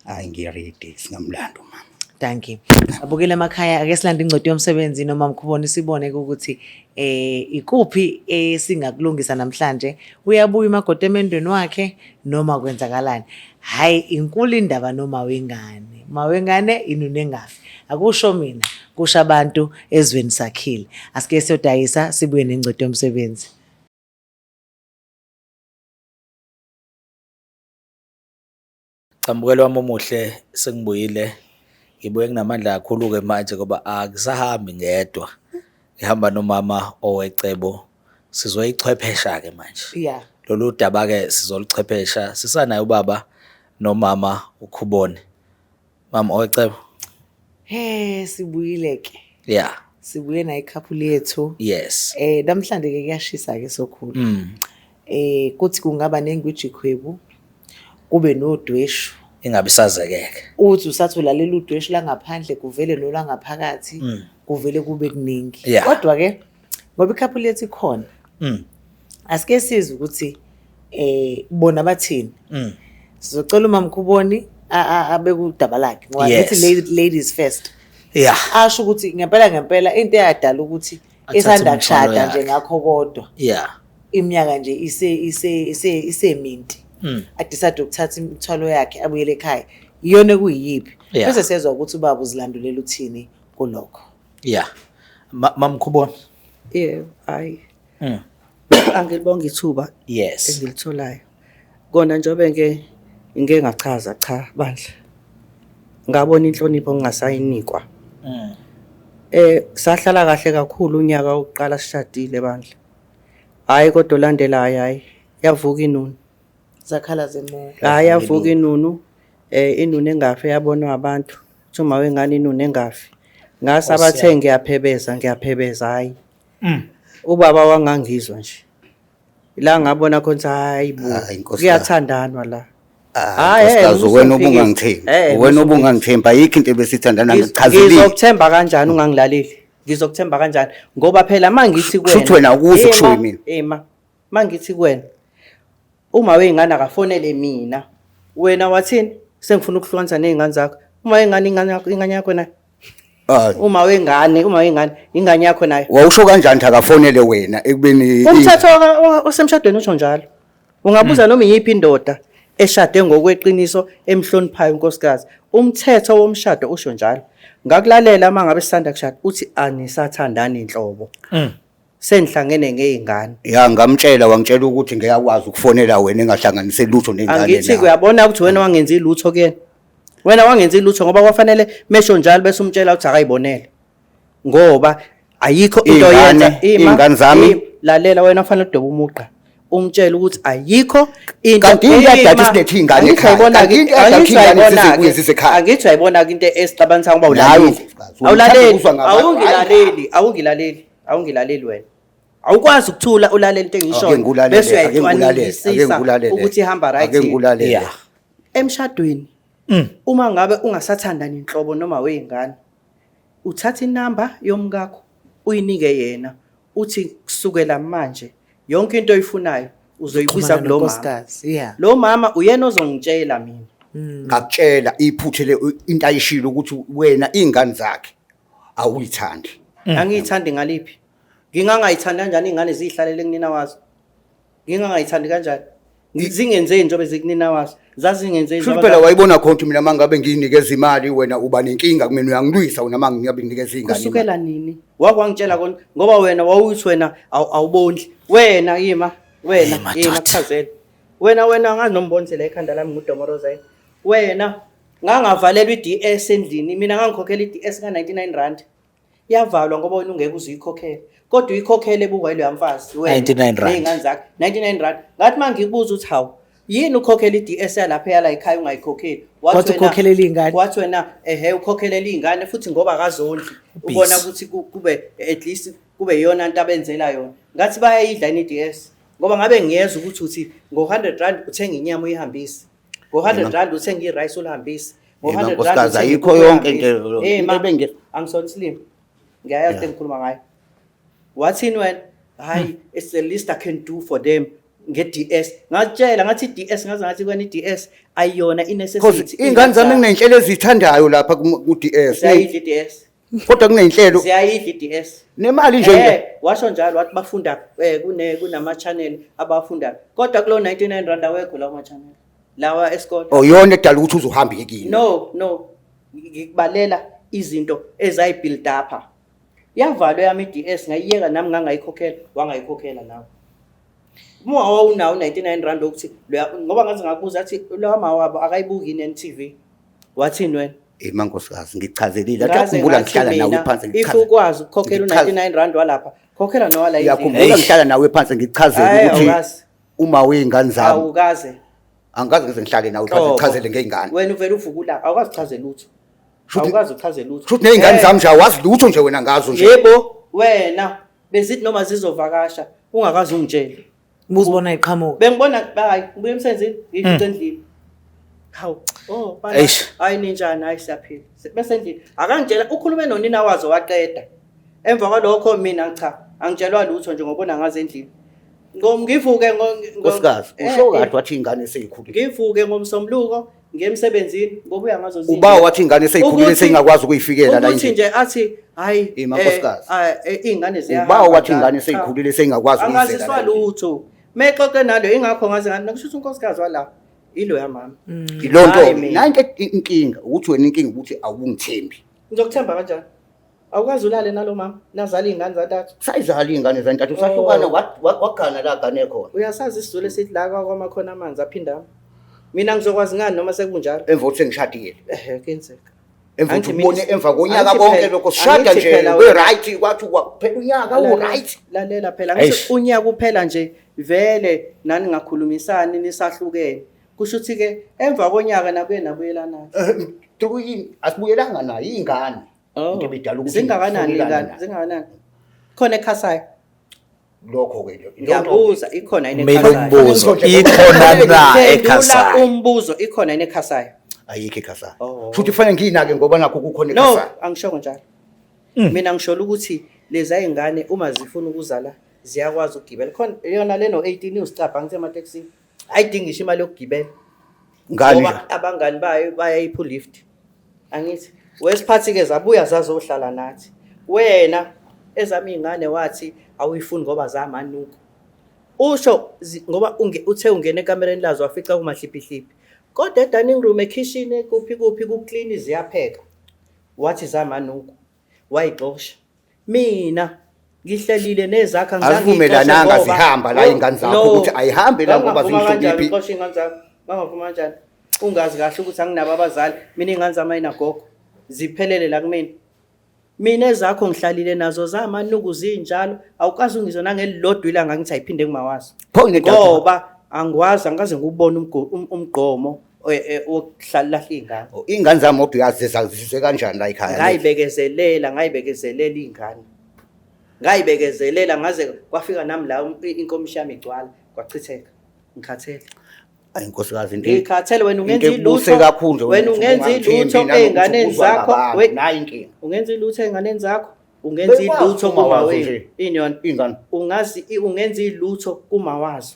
Hayi, ngiready, singamlanda umama. Thank you. Abukele emakhaya, ake silande ingcweti yomsebenzi noma Mkhuboni sibone ukuthi ikuphi esingakulungisa namhlanje. Uyabuya umakoti emendweni wakhe noma kwenzakalani? Hayi, inkulu indaba noma wengane. Mawengane inunu engafi. Akusho mina, kusho abantu ezweni sakhile. Asike siyodayisa sibuye nengcweti yomsebenzi. Cha, mbukeli wami omuhle, sengibuyile. Ngibuye nginamandla kakhulu-ke manje ngoba akusahambi ngedwa. Ngihamba nomama owecebo. Sizoyichwephesha-ke manje. Lolu daba ke sizoluchephesha sisanaye ubaba nomama uKhubone. Mama Owecebo. He, sibuyile ke. Yeah. Sibuye nayo i-couple yethu. Yes. Namhlanje ke kuyashisa ke sokhulu. Kuthi kungaba nengwijikhwebu kube nodweshu. Ingabe isazekeke. Uthi usathi ulalela udweshu la ngaphandle kuvele nola ngaphakathi kuvele kube kuningi. Kodwa ke ngoba i-couple yethu ikhona. Asike sizwe ukuthi bona bathini. Sizocela uMama Khuboni abe kudaba lakhe ngoba ngithi ladies first. Asho ukuthi ngempela ngempela into eyadala ukuthi Athathe esanda umthwalo kushada nje yakhe. ngakho kodwa. Iminyaka nje iseminti. Adecide ukuthatha imithwalo yakhe abuyele ekhaya. Iyona ekuyiyiphi? Bese sezwa ukuthi ubaba uzilandulela uthini kulokho. Mama Khuboni. Yebo, hayi. Angilibonga ithuba engilitholayo. Kona njengoba ngike ngachaza cha bandla. Ngabona inhlonipho ngingasayinikwa. Sahlala kahle kakhulu unyaka wokuqala sishadile bandla. Hayi kodwa olandelayo hayi yavuka inunu. Zakhala zemoya. Hayi yavuka inunu. Inunu engafi yabonwa abantu. Uthi uma wengane inunu engafi. Ngase abathe ngiyaphebeza ngiyaphebeza hayi. Ubaba wangangizwa nje. La ngabona khona ukuthi hayi bo, Hayi, nkosikazi. kuyathandanwa la. Hayi, Nkosikazi, eh, wena usuphikisa. ubungangithembi. Eh, Wena usuphikisa. ubungangithembi, ayikho into ebesithandana ngichazelile. Ngizokuthemba kanjani ungangilaleli? Ngizokuthemba kanjani? Ngoba phela mangithi kuwena. Kusho ukuthi wena awukuzwa Ema, okushiwo yimina. Ema. Mangithi kuwena. Uma wengane akafonele mina. Wena wathini? Sengifuna ukuhlukanisa nezingane zakho. Uma wengane ingane yakho ingane yakho nayo. Hayi. Uma wengane, uma wengane ingane yakho nayo. Wawusho kanjani ukuthi akafonele wena ekubeni Umthetho osemshadweni usho njalo. Ungabuza noma iyiphi indoda eshade ngokweqiniso emhloniphayo unkosikazi. Umthetho womshado usho njalo. Ngakulalela uma ngabe sisanda kushada uthi anisathandani inhlobo. Senihlangene ngezingane. Ya ngamtshela wangitshela ukuthi ngiyakwazi ukufonela wena engahlanganise lutho nengane Angithi nawe. uyabona ukuthi wena wangenzi lutho kuyena. Wena wangenzi lutho ngoba kwafanele mesho njalo bese umtshela ukuthi akayibonele. Ngoba ayikho into Iy'ngane, oyenza ima, iy'ngane zami. ima, lalela wena ufanele udobe umugqa. Umtshele ukuthi ayikho into Kanti into Ima, yadala silethe iy'ngane angithi ekhaya. uyayibona-ke- Kanti into yadala angithi iy'ngane uyayibona-ke- zize kuye zisekhaya. Angithi uyayibona-ke into esixabanisa ngoba Nawe awulaleli. unkosikazi, uthanda Awulaleli, ukuzwa ngabantu. awungilaleli, awungilaleli, awungilaleli wena. Awukwazi ukuthula ulalele into engishoyo. Ake ngikulalele, Bese ake ngikulalele, ake uyayicwaningisisa ngikulalele. ukuthi ihamba right. Ake ngikulalele. Emshadweni uma ngabe ungasathandani inhlobo noma weyingane uthatha inamba yomkakho uyinike yena uthi kusukela manje yonke into oyifunayo uzoyibuza Xhumana kulo mama. nonkosikazi, yeah. Lo mama uyena ozongitshela mina. Ngakutshela iphuthe le into ayishilo ukuthi wena izingane zakhe awuyithandi. Angiyithandi ngaliphi? Ngingangayithandi kanjani izingane zihlalele kunina wazo? Ngingangayithandi kanjani? Zingenzeni njengoba zikunina wazo? Zazingenzeni Shuthi njengoba phela wayibona khona ukuthi mina mangabe ngiyinikeza imali wena uba nenkinga kumina uyangilwisa wena mangingabe nginikeza ingane imali. Kusukela nini? Wakwangitshela kona ngoba wena wawuthi wena awubondli. Wena ima, wena Hey, madoda. ima kuchazele. Wena wena angazi nombonise la ekhanda lami ngudomoroza yini. Wena ngangavalelwa iDS endlini, mina ngangikhokhela iDS ka 99 rand. Yavalwa ngoba wena ungeke uze uyikhokhele. Kodwa uyikhokhele ebukwa yiloya mfazi wena. 99 rand. Nezingane zakhe 99 rand. Ngathi mangikubuza ukuthi hawu yini ukhokhela iDS yalapha yala ekhaya ungayikhokheli? Wathi Wathi wena- ukhokhelela iy'ngane. Wathi wena ehe ukhokhelela iy'ngane futhi ngoba akazondli. Ubona ukuthi kube at least kube iyona nto abenzela yona. Ngathi bayayidla yini iDS? Ngoba ngabe ngiyezwa ukuthi uthi ngo-100 rand uthenga inyama uyihambise. Ngo-100 rand uthenga i-rice ulihambise. Ngo-100 rand Nkosikazi, uthenga ayikho inkukhu yonke uyihambise. into leyo. Eh, Into ma, angisona isilima. Ngiyayazi into engikhuluma ngayo. Wathini wena? Hayi, it's the least I can do for them nge-DS. Ngatshela ngathi i-DS ngaze ngathi kwena i-DS ayiyona i-necessity. Because iy'ngane zami kuney'nhlelo eziyithandayo lapha ku-DS. Ziyayidla i-DS. Kodwa kuney'nhlelo Ziyayidla i-DS. nemali nje. Washo njalo wathi bafunda kunama channel abafundayo. Kodwa kulo 99 rand awekho lawo ma channel. Lawa esikole. Oh yona edala ukuthi uzohamba kini. No, no. Ngikubalela izinto ezayibuild up. Yavalwa yami iDS ngayiyeka nami ngangayikhokhela, wangayikhokhela nawe. Uma wawunawo 99 rand ukuthi ngoba ngaze ngakubuza athi lo mama wabo akayibuki iNTV. Wathini wena? Eh mankosikazi ngichazelile. Ngaze Ngiyakhumbula ngathi ngihlala nawe mina, phansi If ngichaze. ukwazi ukukhokhela Ngichaze. u99 rand walapha, khokhela nowala endlini. Ngiyakhumbula ngihlala nawe phansi ngichazele Hayi, ukuthi awukazi. Uma wey'ngane zami Awukaze. Angikaze ngize ngihlale nawe Nhlobo. uchaze ngey'ngane. Wena uvele uvuka ulaka, awukazi uchaze lutho. Awukazi uchaze lutho. Shuthi ney'ngane Eh, zami nje awazi lutho nje wena ngazo nje. Yebo, wena bezithi noma zizovakasha ungakaze ungitshele. Ubuzibona iqhamuka. Bengibona hayi ngibuye emsebenzini ngifice endlini. Hawu, oh bana. Eish. Hayi ninjani, hayi siyaphila. Bese endlini. Akangitshela ukhulume nonina wazo waqeda. Emva kwalokho mina cha, angitshelwa lutho nje ngobona ngaze endlini. Ngivuke Nkosikazi, usho kahle wathi iy'ngane sey'khulile. Ngivuke ngomsombuluko ngiye emsebenzini ngobuya ngazo zindlu. Uba wathi iy'ngane sey'khulile seyingakwazi ukuyifikela la Ukuthi endlini. nje athi hayi Ima, nkosikazi. iy'ngane ziyahamba Uba wathi njalo. iy'ngane Cha. sey'khulile seyingakwazi ukuyizela Angaziswa la endlini. lutho. Mexoxe nalo ingakho ngaze ngathi kusho ukuthi unkosikazi wala ilo yamama. Yiloo nto Hhayi mina. nanke inkinga ukuthi wena inkinga ukuthi awungithembi. Ngizokuthemba kanjani? Awukazi ulale nalo mama nazala iy'ngane zantathu. Sayizala iy'ngane zantathu sahlukana Oh. wagana la agane khona. Uyasazi isiZulu esithi la kwamakhona amanzi aphinda. Mina ngizokwazi ngani noma sekunjalo? Emva kokuthi sengishadile. Ehhe kuyenzeka. Emva Angithi kokuthi ubone mina- emva konyaka angithi konke phela- lokho sishada angithi nje phela we wena- right kwathi kwaphela unyaka u Lalela- right. Lalela phela ngisho Eish. unyaka uphela nje vele nani ngakhulumisani nisahlukene. Kusho ukuthi ke emva konyaka nabuye nabuyelana. Through yini asibuyelanga nayo iy'ngane. Into ebidala ukuthi Zingakanani ngifonelane ingane? naye. Zingakanani? Khona ekhasayo. Lokho ke nje. Ngiyabuza ikhona yini Kumele ekhasayo? umbuzo ikhona na Phendula ekhasayo? umbuzo ikhona yini ekhasayo? Ayikho ekhasayo. Oh. Futhi kufanele ngiyinake ngoba nakho kukhona No, ekhasayo. angishongo njalo. Mina ngishola ukuthi lezi ayingane uma zifuna ukuzala ziyakwazi ukugibela. Khona yona leno 18 usicabha ngithi ematekisini. Ayidingi ngisho imali yokugibela. Ngani nje? Ngoba abangani bayo bayayipha ulift. Angithi wesiphathi ke zabuya zazohlala nathi. Wena ezami ingane wathi awuyifuni ngoba zamanuku. Usho ngoba uthe ungena ekamereni lazo wafica kumahliphihliphi. Kodwa e-dining room ekitchen kuphi kuphi ku-clean ziyapheka. Wathi zamanuku. Wayixosha. Mina ngihlelile nezakho angizange Azivumelananga ngiyixoshe ngoba- zihamba la iy'ngane zakho No. ukuthi ayihambe la ngoba Ngangavuma kanjani zingihloniphi. ukuxosha iy'ngane zami? Ngangavuma kanjani? Ungazi kahle ukuthi anginabo abazali. Mina iy'ngane zami ayinagogo. Ziphelele la kumina. Mina ezakho ngihlalile nazo zamanuku zinjalo. Awukazi ungizwe nangelilodwa ilanga ngithi ayiphinde kumawazi. Pho nginedaba. Ngoba angikwazi angikaze ngiwubone umgqomo wokuhlala iy'ngane. Oh, iy'ngane zami kodwa uyazi zizwe kanjani la ekhaya. Ngayibekezelela, ngayibekezelela iy'ngane. Ngayibekezelela ngaze kwafika nami la inkomishi yami igcwala kwachitheka. Ngikhathele. Ayi nkosikazi into Ngikhathele wena ungenza into ekubuse ilutho. kakhulu nje Wena ukuthi ungenza ungangithembi ilutho nanokuthi ey'nganeni ubuzwa zakho. ngabantu. Nayi inkinga. Ungenza ilutho ey'nganeni zakho. Ungenza Bekwazi ilutho uma kuma wazo wenu. nje. Ini yona? Iy'ngane. Ungazi ungenza ilutho kuma wazo.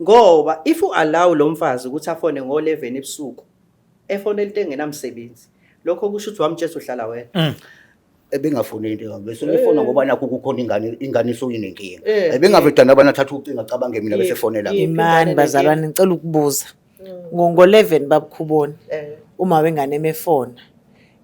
Ngoba if u allow lo mfazi ukuthi afone ngo-11 ebusuku, efonela into engenamsebenzi, lokho kusho ukuthi wamtshela ukuthi uhlala wena. Ebengafuni into engabe bese ngifona ngoba nakho kukhona ingane ingane isuyinenkinga. Eh. Ebengave dana abana thatha ucingo acabange mina bese fonela mina. Imani bazalwane ngicela ukubuza. Ngo-11 babukhubona. Eh. Uma wengane emefona.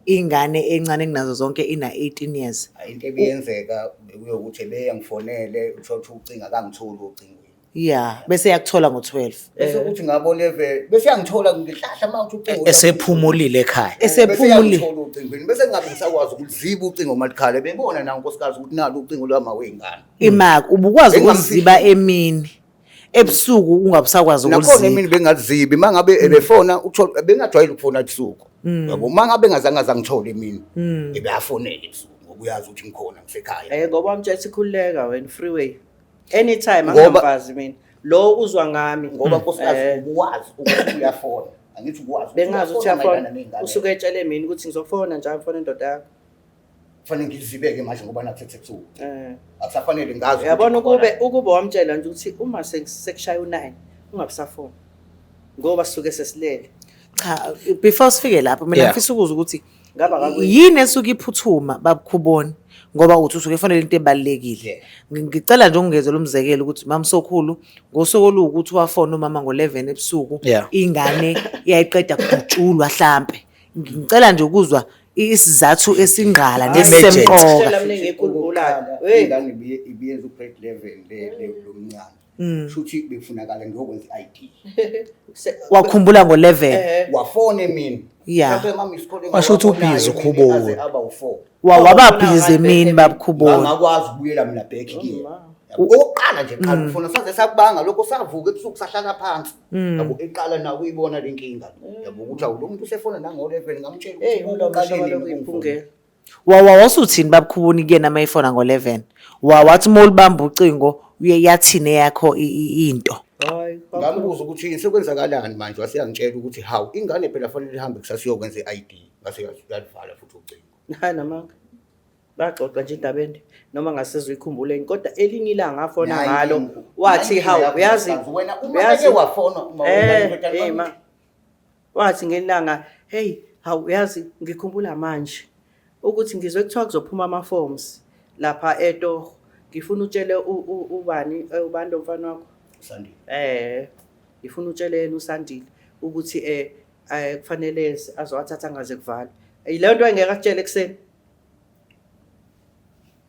Ingane encane kunazo zonke ina 18 years. Into ebiyenzeka bekuyokuthi ebeyangifonele uthola ukuthi ucingo akangitholi ucingweni. Yeah, bese yakuthola ngo-12. Bese kuthi ngabo level bese yangithola ngihlahla mawuthi ucingo. Esephumulile ekhaya. Esephumulile. Bese yangithola ucingweni bese ngingabe ngisakwazi ukuliziba ucingo malikhala bebona na unkosikazi ukuthi nalo ucingo lwama wengane. Imaki ubukwazi Bengamfihli. ukuziba emini. Ebusuku ungabusakwazi Nakhona ukuziba. emini bengazibi mangabe ebefona uthola bengajwayele ukufona ebusuku. Yabo mangabe engazange azangithola emini ebeyafonela ebusuku ngoba uyazi ukuthi ngikhona ngisekhaya. Ngoba wamtshela ukuthi khululeka wena freeway. Anytime Ngoba- anginamfazi mina. Lo uzwa ngami. Ngoba nkosikazi Eh. ubuwazi ukuthi uyafona. Angithi ubuwazi ukuthi Bengazi ukuthi uyafona uyafona. mayelana ney'ngane. Usuke etshele mina ukuthi ngizofona njalo ngifona indoda yakho. Kufanele ngizibeke manje ngoba nakho sekusebusuku. Eh. Akusafanele ngazi ukuthi Uyabona khona. ukube wamtshela nje ukuthi uma sekushaya u9 ungabusafona. Ngoba sisuke sesilele. Cha, before sifike lapho mina ngifisa ukuzwa ukuthi Ngaba kakwenzi. yini esuke iphuthuma babukhubona ngoba uthi usuke efonela into ebalulekile. Yeah. Ngicela nje ungenzele umzekelo ukuthi mama Sokhulu ngosuku oluwukuthi wafona umama ngo-11 ebusuku ingane yayiqeda kudutshulwa hlampe. Ngicela nje ukuzwa isizathu esingqala Emergency. nesisemqoka. Tshela mina engikhumbulayo. Hey. Ingane ibiyenza u-grade 11 le lomncane. Shuthi bekufunakala ngiyokwenza i-ID. Wakhumbula ngo-11. Wafona emini. Mhlawumbe mama isikole Washo ukuthi ngawabonayo ubhizi emini, ukhubona. aze aba u-4. Wababhizi emini babukhubona. Ngangakwazi ukubuyela mina back kuyena. Okokuqala nje qala ufona saze sakubanga lokho, savuka ebusuku sahlala phansi, yabo, eqala nawe uyibona le nkinga, yabo, ukuthi awu, lo muntu usefona nango-11. Ngamtshela Hey, ukuthi umlomo uqale shaba nini lokhu ukungifonela. iphungela. Wawusuthini babukhubuni kuyena uma efona ngo-11? Wathi uma ulibamba ucingo uye yathini eyakho into? Hayi. Ngambuza ukuthi yini, sekwenzakalani manje, waseyangitshela ukuthi hawu, ingane phela fanele ihambe kusasa iyokwenza i-ID, ngase yalivala futhi ucingo. Hayi, namanga. Baxoxa nje indaba ende noma ngasizwe ikhumbuleni, kodwa elinye ilanga afona Nayi ngalo inkinga. wathi Nayi hawu, inkinga yakho, uyazi Nkosikazi. Wena uma uyazi eke wafona uma wena ma wathi ngelanga, hey, hawu, uyazi ngikhumbula manje ukuthi ngizwe kuthiwa kuzophuma ama-forms lapha etoho, ngifuna utshele ubani, ubani lo mfana wakho? Sandile. Ngifuna utshele yena uSandile ukuthi kufanele azowathatha ngaze kuvalwe. Leyo nto engeke akutshele ekuseni.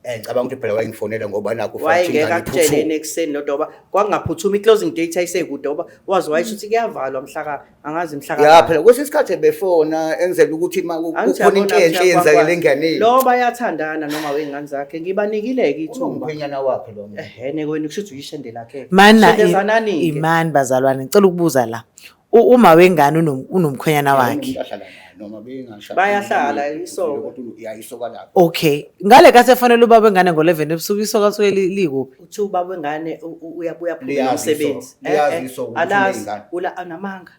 Ngicabanga ukuthi phela wayengifonela ngoba nakho futhi Wayengeke ingane akutshele iphuthume. yena ekuseni lodwa, ngoba kwakungaphuthumi, i-closing date ayisekude, ngoba waze wayesho ukuthi kuyavalwa mhla ka, angazi mhla ka. Ya phela kwesinye isikhathi befona enzela ukuthi uma Angithi kukhona into uyabona enhle eyenzakele enganeni. Lo bayathandana noma wey'ngane zakhe, ngibanikile-ke ithuba. Unomkhwenyana wakhe lo. Ehhene, wena kusho ukuthi uyishende lakhe. Mana Shendezanani-ke. imani bazalwane, ngicela ukubuza la. Uma wengane unomkhwenyana wakhe. Umuntu ahlala naye noma bengashadile. Bayahlala, isoka. Kodwa ya, isoka lakhe. Okay. Ngale kathi efanele ubaba wengane ngo-11 ebusuku, isoka lisuke likuphi? Uthi ubaba wengane uyabuya aphume Liyazi nomsebenzi. isoka, liyazi isoka ukuthi Alazi uney'ngane. ula anamanga.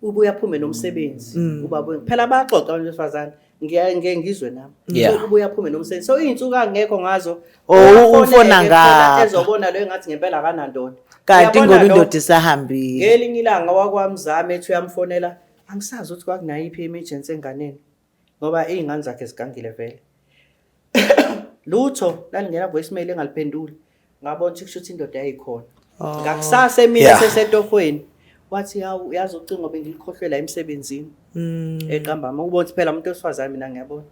Ubuya aphume nomsebenzi ubaba wengane. Phela bayaxoxa abantu besifazane. Ngiyaye ngeke ngizwe nami. So ubuya aphume nomsebenzi. So iy'nsuku angekho ngazo. Oh, uyafoneka ufona efona ngapha. ezobona lo engathi ngempela akanandoda. Kanti Uyabona ngoba lo, indoda isahambile. Ngelinye ilanga wakwamzame ethi uyamfonela, angisazi ukuthi kwakunayiphi emergency enganeni, ngoba iy'ngane zakhe zigangile vele. Lutho, lalingena voicemail engaliphenduli. Ngabona ukuthi kusho ukuthi indoda yayikhona. Ngakusasa emini esesetohweni wathi, hawu, uyazi ucingo bengilikhohlwe la emsebenzini. Eqamba uma ubona ukuthi phela umuntu wesifazane, mina ngiyabona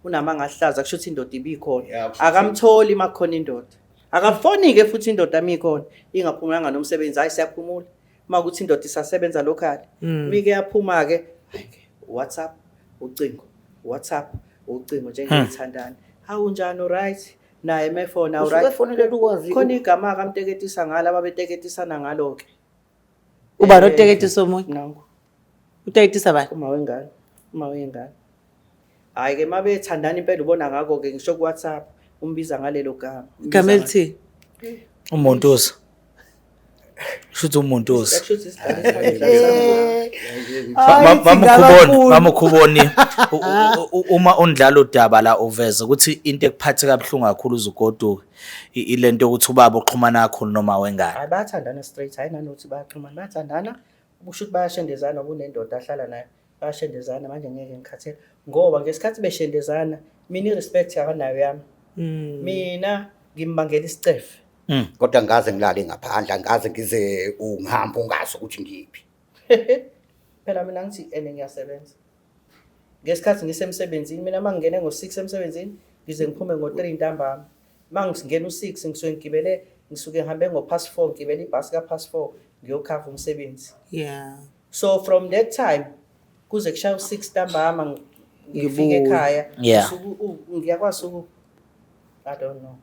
unamanga ahlaza, kusho ukuthi indoda ibikhona. Ya, kusho ukuthi- Akamtholi uma kukhona indoda. Akafoni-ke futhi indoda uma ikhona ingaphumelanga nomsebenzi. Hayi, siyaphumula uma kuthi indoda isasebenza locally. Mike yaphuma-ke, hhayi-ke, WhatsApp, ucingo, WhatsApp, ucingo, njengeyithandana, hawu, njani, right, naye mefona Usuke right. efonelele ukwazi. Khona igama akamteketisa ngalo, ababeteketisana ngalo-ke. Uba noteketisa omunye? Nangu. Uteketisa bani? Uma wengane, uma wengane. Hhayi-ke, uma bethandana impela ubona ngakho-ke, ngisho ku-WhatsApp umbiza ngalelo gama. Umbiza Igama elithini? Umuntuza. Kusho ukuthi umuntuza. Kusho ukuthi isidala esikhona. Mama Khuboni, Mama Khuboni, uma undlala udaba la uveza ukuthi into ekuphathe kabuhlungu kakhulu uzugoduka ilento yokuthi ubaba uxhumana kakhulu noma wengane. Hayi, bayathandana straight, hayi nanokuthi bayaxhumana, bayathandana. Kusho ukuthi bayashendezana, kunendoda ahlala nayo, bayashendezana. Manje ngeke ngikhathele ngoba ngesikhathi beshendezana mina i-respect akanayo yami. Mina ngimbangela isicefe. Kodwa ngaze ngilale ngaphandle, angaze ngize ungihambe ungazi ukuthi ngiphi. Phela mina ngithi ene ngiyasebenza. Ngesikhathi ngisemsebenzini mina, uma ngingene ngo-6 emsebenzini ngize ngiphume ngo-3 ntambama. Uma ngingena u-6 ngisuke ngigibele, ngisuke ngihambe ngo-past 4, ngigibele ibhasi ka-past 4 ngiyokhava umsebenzi. So from that time kuze kushaya u-6 ntambama ngifike Ngibuye. ekhaya. Ngiyakwazi uku, I don't know.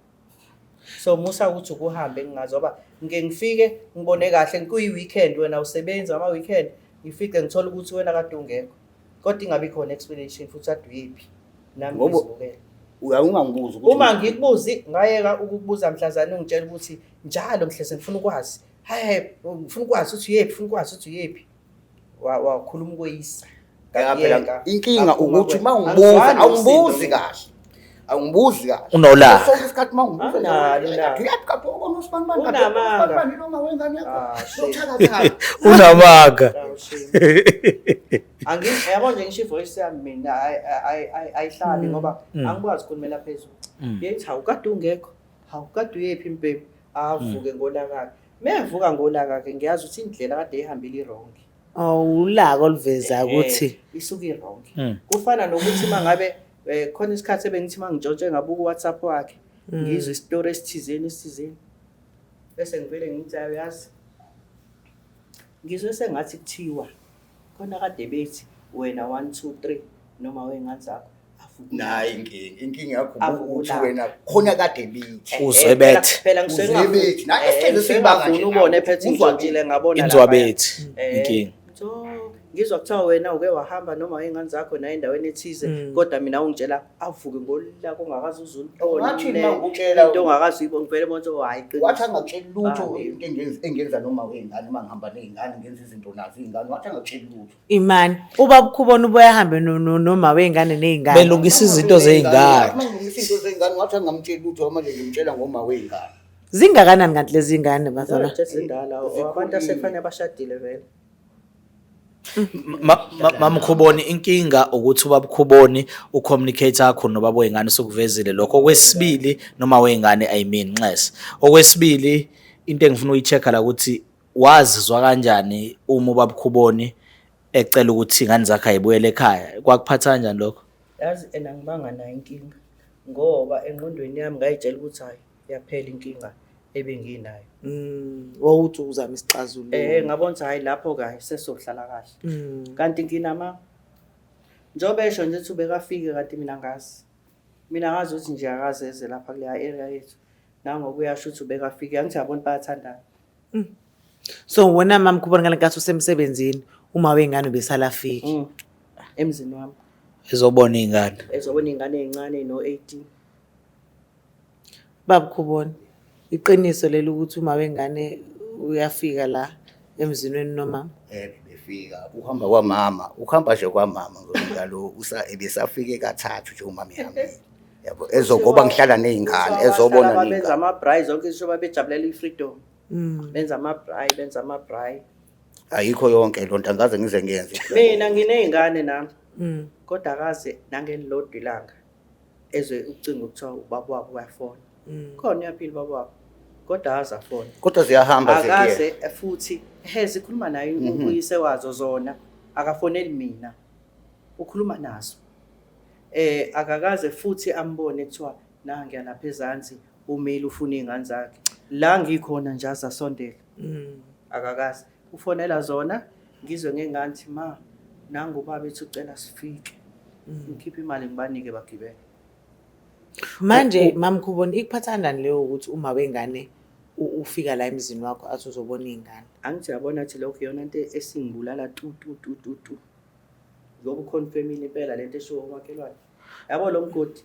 So musa ukuthi ukuhambe ngingazi, ngoba ngike ngifike ngibone kahle kuyi-weekend, wena usebenza ama-weekend, ngifike ngithole ukuthi wena kade ungekho, kodwa ingabi khona explanation futhi kade uyephi, nami ngizibukele. Uya ungangibuzi ukuthi Uma ngikubuzi, ngayeka ukukubuza mhlazane ungitshela ukuthi njalo ngihleze ngifuna ukwazi, hayi, ngifuna ukwazi ukuthi uyephi, ngifuna ukwazi ukuthi uyephi. Wakhuluma ukweyisa. Ya, phela Ngayeka. inkinga Ngaphuma ukuthi kwena. uma ungibuza Angizwani nomsindo awungibuzi mina. kahle, awungibuzi kahle. Unolaka. Sonke isikhathi uma ungibuza Analo ulaka. uyaphi kade ubona usibanibani kade Unamanga. usibanibani noma wengane yakho Ah, shit. uthakathaka. Unamanga. Awu, shame. Yabo nje ngisho ivoice yami mina ayihlabi ngoba angikwazi ukukhulumela phezulu. Yethi, hawu, kade ungekho, hawu, kade uyephi mbhemu? Avuke ngolaka-ke. Mevuka ngolaka-ke ngiyazi ukuthi indlela kade eyihambile i-wrong. Oh, ulaka oluveza ukuthi Isuke i-wrong. Kufana nokuthi uma ngabe khona isikhathi ebengithi uma ngintshontshe ngabuka uWhatsApp wakhe, ngizwe isitori esithizeni esithizeni. Bese ngivele ngithi, uyazi, ngizwe sengathi kuthiwa khona kade bethi wena 1 2 3 noma wey'ngane zakho. Avuke. Avuke. Nayi inkinga, inkinga yakho Avuke ukuthi ulaka. wena khona kade bithi. Uzwebethi. Phela ngisuke Uzwebethi. Nayi esihlezi ngisuke siyibanga ngafuni nje ubone nawe. ephethe Uzwa intshontshile ngabona Inzwabethi laphaya. inkinga. So ngizwa kuthiwa wena uke wahamba noma ingane zakho naye endaweni ethize kodwa mina ungitshela avuke ngolaka ongakaze uze ulibone. Wathi uma ngikutshela- into ongakaze uyibone vele bonke hayi qiniso. Wathi angakutsheli lutho Ah, into engenza noma wey'ngane uma ngihamba ney'ngane ngenza izinto nazo iy'ngane wathi angakutsheli lutho. Imani, ubaba uKhuboni ubuye ahambe noma wey'ngane ney'ngane. Belungisa izinto zey'ngane. Uma ngilungisa izinto zey'ngane wathi angamtsheli lutho manje ngimtshela ngoma wey'ngane. Zingakanani kanti lezi ngane bazalwa? Nje zindala abantu asefanele bashadile vele. Mamkhuboni inkinga ukuthi ubabkhuboni ucommunicate kakhulu nobaba wey'ngane usukuvezile lokho. Okwesibili noma wey'ngane I mean nxese. Okwesibili into engifuna uyi-check-a la ukuthi wazizwa kanjani uma ubabkhuboni ecela ukuthi iy'ngane zakhe ayibuyele ekhaya. Kwakuphatha kanjani lokho? Yazi and angibanga nayo inkinga ngoba engqondweni yami ngayitshela ukuthi hayi yaphela inkinga ebenginayo. Wawuthi uzama isixazululo. Ngabona ukuthi hayi lapho ke hayi sesizohlala kahle. Kanti nginama njengoba esho nje ukuthi ubekafike kanti mina ngazi. Mina ngazi ukuthi nje akaze eze lapha kuleya area yethu. Nangoku uyasho ukuthi ubekafike angithi yabona bayathandana. So wena mamkhuboni ngale nkathi usemsebenzini uma wey'ngane ubesala afike. Emzini wami. Ezobona iy'ngane. Ezobona iy'ngane ey'ncane no-18. Baba Khuboni, iqiniso leli ukuthi uma wengane uyafika la emzini wenu nomama? Befika ukuhamba kwamama, ukuhamba nje kwamama njalo usa ebesafike kathathu nje umama ehambile. Yabo ezogoba ngihlala nezingane ezobona Benza nezingane. ama-braai zonke izinto babejabulela i-freedom. Benza ama-braai, benza ama-braai. Ayikho yonke lonto angaze ngize ngiyenze. Mina nginey'ngane nami. Kodwa akaze nangelilodwa ilanga ezwe ucingo kuthiwa ubaba wabo uyafona. Khona uyaphila ubaba wabo. Kodwa akaze afone. Kodwa ziyahamba ziye. Akaze futhi he zikhuluma naye uyise wazo zona akafoneli mina. Ukhuluma nazo. Akakaze futhi ambone kuthiwa nangiya lapha ezansi umile ufuna iy'ngane zakhe. La ngikhona nje azasondela. Akakaze. Ufonela zona ngizwe ngengane ukuthi ma nangu ubaba ethi ucela sifike. Ngikhiphe imali ngibanike bagibele. Manje mamkhuboni ikuphatha kanjani leyo ukuthi uma wengane ufika la emzini wakho athi uzobona iy'ngane? Angithi yabona ukuthi lokho iyona nto esingibulala tu tu tu tu tu. Ngoba uconfirmile impela lento eshiwo umakhelwane. Yabo lo mgodi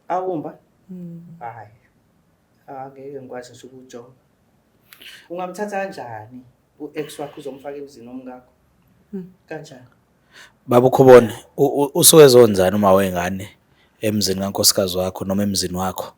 awumba? Hayi. Angeke ngikwazi ngisho ukuwujonga. Ungamthatha kanjani u-ex wakho uzomfaka emzini womkakho? Kanjani? Baba uKhuboni, usuke ezonzani uma wengane emzini kankosikazi wakho noma emzini wakho?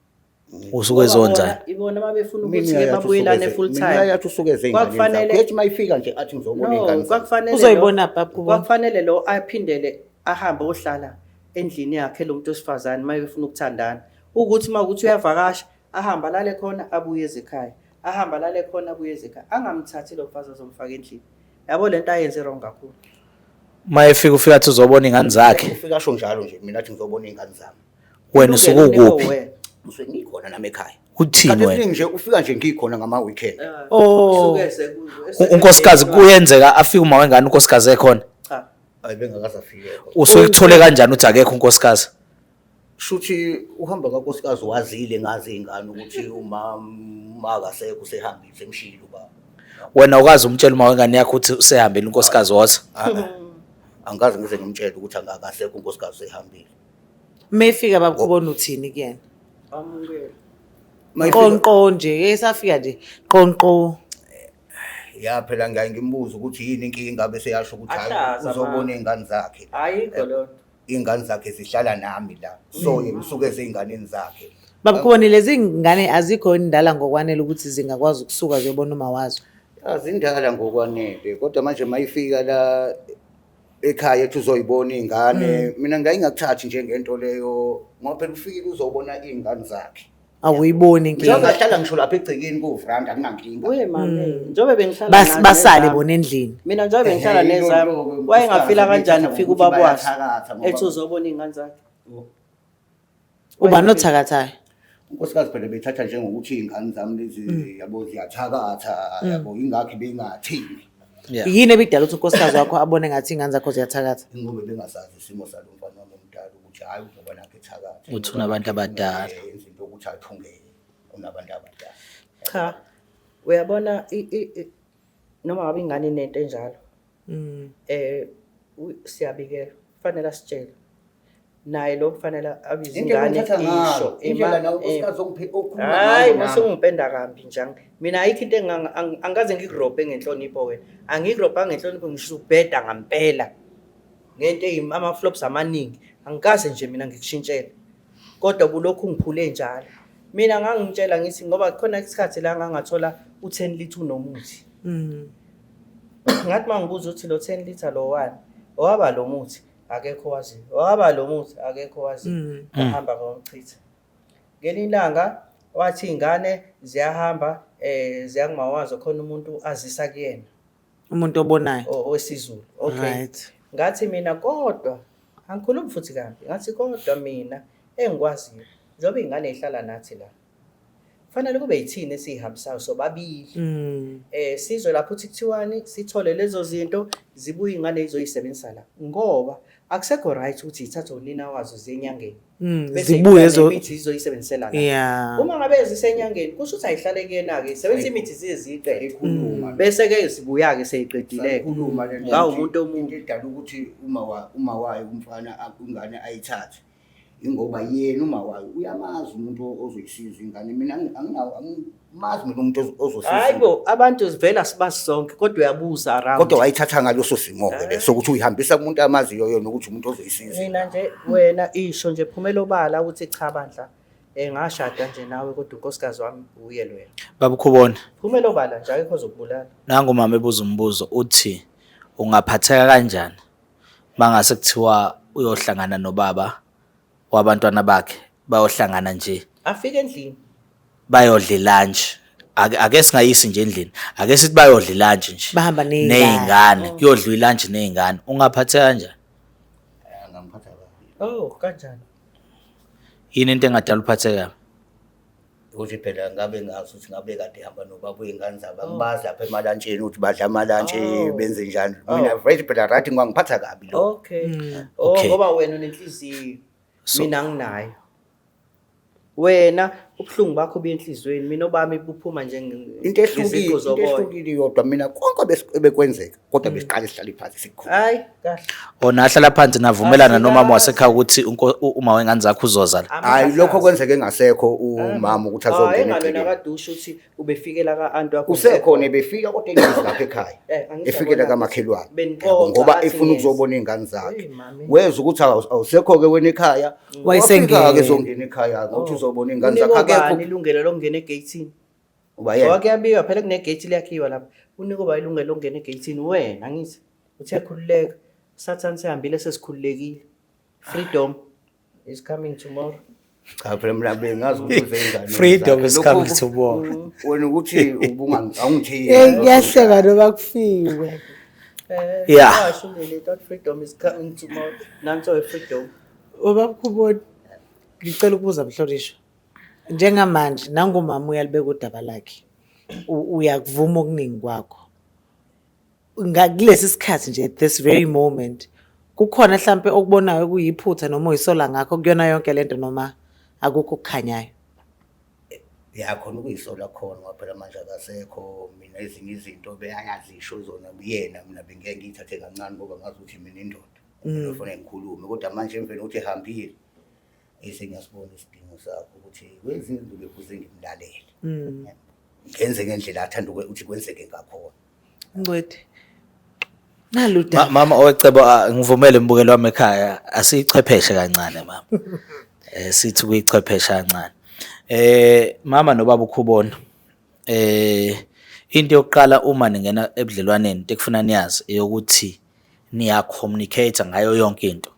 Usuke ezonzani? Ibona babefuna Mina ukuthi ke yathi babuyelane usuke full mina time. yathi usuke ezey'nganeni zakho. Kwakufanele Yathi uma ifika nje athi ngizobona No, iy'ngane zakho. kwakufanele Uzoyibona baba Khuboni? Kwakufanele lo aphindele ahambe ohlala endlini yakhe lo muntu wesifazane uma befuna ukuthandana. Ukuthi uma ukuthi uyavakasha ahambe alale khona abuye ezekhaya. Ahambe alale khona abuye ezekhaya. Angamthathi lo mfazi azomfaka endlini. Yabo lento ayenze wrong kakhulu. Uma efika ufika athi uzobona iy'ngane zakhe. Ufika asho njalo nje mina athi ngizobona iy'ngane zami. Wena usuke ukuphi? Wena. Ngisuke ngikhona nami ekhaya. Uthini Kanti wena? esiningi nje ufika nje ngikhona ngama weekend. Oh. Usuke Unkosikazi kuyenzeka afike uma wengane unkosikazi ekhona. Cha. Hayi bengakaze afike. Usuke kuthole kanjani ukuthi akekho unkosikazi? Shuthi uhamba kankosikazi wazile ngazi ingane ukuthi umama akasekho usehambile semshilo ubaba. Wena ukazi umtshela uma wengane yakho ukuthi usehambile unkosikazi woza. Angikaze ngize ngimtshele ukuthi akasekho unkosikazi usehambile. Mefika baba Khuboni uthini kuyena? Amukele. Qonqo nje, esafika nje qonqo. Ya phela ngiyaye ngimbuze ukuthi yini inkinga bese yasho ukuthi hayi Ahlaza uzobona ma. iy'ngane zakhe. Ayikho loo nto. Iy'ngane zakhe zihlala nami la. So yena usuke ezey'nganeni zakhe. Baba Khuboni lezi ngane azikho indala ngokwanele ukuthi zingakwazi ukusuka ziyobona uma wazo. Azindala ngokwanele kodwa manje mayifika la ekhaya ethi uzoyibona iy'ngane mina ngayingakuthathi njengento leyo ngoba phela ufikile uzobona iy'ngane zakhe. Awuyiboni inkinga. Njengahlala ngisho lapha egcekeni kuvranda akunankinga. Uye mame, njengoba bengihlala Basale nezami. bona endlini. Mina njengoba bengihlala Ehhe, nezami, yilolo-ke wayengafila unkosikazi kanjani bethatha kufika ngokuthi ubaba waso bayathakatha ngoba- ethi uzobona iy'ngane zakhe. Uba nothakathayo. Unkosikazi phela bethatha njengokuthi iy'ngane zami lezi yabo ziyathakatha yabo ingakho bengathini. Yeah. Yini ebidala ukuthi unkosikazi wakho abone ngathi iy'ngane zakho ziyathakatha? Ingoba bengasazi isimo salo mfana wami omdala ukuthi hhayi uzoba nakho ethakatha. Uthi unabantu abadala. Yenza into yokuthi athungele unabantu abadala. Cha, uyabona noma ngabe ingane inento enjalo, siyabikelwa, kufanele asitshele naye lo, kufanele abize Indlela ingane ongithatha ngayo, isho indlela nawe unkosikazi okhuluma Hayi, ngayo nami. mase ungipenda kambi nje. Mina ayikho into angikaze ngikurobhe ngenhlonipho wena. Angikurobhanga ngenhlonipho, ngisho ubheda ngampela. Ngento ama-flops amaningi. Angikaze nje mina ngikushintshele. Kodwa kulokhu ngikhule njalo. Mina ngangitshela ngithi ngoba khona isikhathi la ngangathola u-10 litre unomuthi. Ngathi mangibuza ukuthi lo 10 litre lo wani, owaba lo muthi akekho waziyo. Owaba lo muthi akekho waziyo. Ngahamba ngawuchitha. Ngelinye ilanga wathi iy'ngane ziyahamba ziya kumawazo, khona umuntu azisa kuyena. Umuntu obonayo. OwesiZulu. Okay. Right. Ngathi mina kodwa angikhulumi futhi kambi. Ngathi kodwa mina engikwaziyo njengoba iy'ngane y'hlala nathi la, kufanele kube yithina esiyihambisayo sobabili. Sizwe lapho uthi kuthiwani, sithole lezo zinto, zibuye iy'ngane zizoyisebenzisa la, ngoba akusekho right ukuthi yithathwe unina wazo ziye enyangeni. Bese Zibuye iqala imithi izoyisebenzisela la. Uma ngabe zisenyangeni kusho ukuthi ayihlale kuyena-ke, isebenzisa imithi zize ziyiqede. Ikhuluma. Bese-ke zibuya-ke seyiqedile-ke. Sayikhuluma le nto Ngawu ukuthi umuntu omubi. Into edala ukuthi uma wayo umfana ingane ayithathe, ingoba yena uma wayo uyamazi umuntu ozoyisiza ingane. Mina angimazi mina umuntu ozosiza. Hayi bo, abantu vele asibazi sonke, kodwa uyabuza around. Kodwa wayithatha ngaleso simo-ke leso sokuthi uyihambisa kumuntu amaziyo yona ukuthi umuntu ozoyisiza. Mina nje wena isho nje phumela obala ukuthi cha bandla, ngashada nje nawe kodwa unkosikazi wami uye lo yena. Baba Khuboni. Phumela obala nje, akekho ozokubulala. Nangu umama ebuza umbuzo uthi ungaphatheka kanjani mangase kuthiwa uyohlangana nobaba wabantwana bakhe, bayohlangana nje. Afike endlini. Bayodla ilunch. Ake singayisi nje endlini. Ake sithi bayodla ilunch nje. Bahamba ney'ngane. Ney'ngane. Kuyodliwa ilunch ney'ngane. Ungaphatheka kanjani? Angamphatha kabi. Oh, kanjani? Yini into engadala uphatheke kabi? Ukuthi phela ngabe ngazi ukuthi ngabe kade ehamba nobaba wey'ngane zabo, angibazi lapha emalantsheni ukuthi badla amalantshi, benze njani. Mina vele phela right ngangiphatha kabi lokho. Okay. Oh, Okay. ngoba wena unenhliziyo. So Mina anginayo. Wena ubuhlungu bakho buya enhliziyweni, mina obami buphuma nje Into ngeziqu zoboya. ehlukile yodwa mina konke ebekwenzeka, kodwa besiqale sihlale phansi sikhuluma. Hayi, kahle. Ona ahlala phansi navumelana nomama Asikaze. wasekhaya ukuthi uma wengane zakho uzoza la. Hayi, lokho kwenzeke engasekho umama ukuthi Hayi, azongena engalona egcekeni. kadusha ukuthi ubefikela ka-anti wakho. Usekhona ebefika kodwa engezi lapha ekhaya. Angithi Efikela yabona, kamakhelwane. benixoxa, Yabo, ngoba athi efuna ngiyeza. ukuzobona iy'ngane zakhe. Hey, mami. Wezwa ukuthi awusekho-ke wena ekhaya. Wayesengena. Wafika-ke ezongena ekhaya ngokuthi uzobona iy'ngane zakhe. Unikwa Akekho. ubani ilungelo lokungena egeyithini? Uba yena. Ngoba kuyabikwa phela kunegeyithi liyakhiwa lapha. Unikwa ubani ilungelo lokungena egeyithini? Wena, angithi. Uthe khululeka. Sathane sehambile sesikhululekile. Freedom is coming tomorrow. Cha phela mina bengazi ukuthi uze ingane Freedom zakhe. is coming Lokhu tomorrow. Wena ukuthi awungithini. Hey, kuyahleka noma kufiwe. Yeah. Washo leli thought freedom is coming tomorrow. Nanso freedom. Ubaba Khuboni, ngicela ukubuza mhlonishwa. Njengamanje nangumama uyalibeka udaba lakhe. Uyakuvuma okuningi kwakho. Kulesi sikhathi nje, at this very moment, kukhona mhlampe okubonayo kuyiphutha noma uyisola ngakho kuyona yonke lento noma akukho okukhanyayo? Ya, khona ukuyisola khona ngoba phela manje akasekho. Mina ezinye izinto beyayazisho zona kuyena, mina bengeke ngiyithathe kancane ngoba ngazi ukuthi mina indoda. Ngifuna ngikhulume, kodwa manje emveni kokuthi ehambile, sengiyasibona isidingo sakho ukuthi kwezinye izinto bekuze ngimlalele. Ngenze ngendlela athanda ukuthi kwenzeke ngakhona. Ncwadi. Nalu daba. Mama owecebo, ngivumele mbukelo wami ekhaya, asiyichwepheshe kancane mama. Sithi kuyichwepheshe kancane. Mama nobaba uKhuboni. Into yokuqala uma ningena ebudlelwaneni, into ekufuna niyazi eyokuthi niya communicate ngayo yonke into.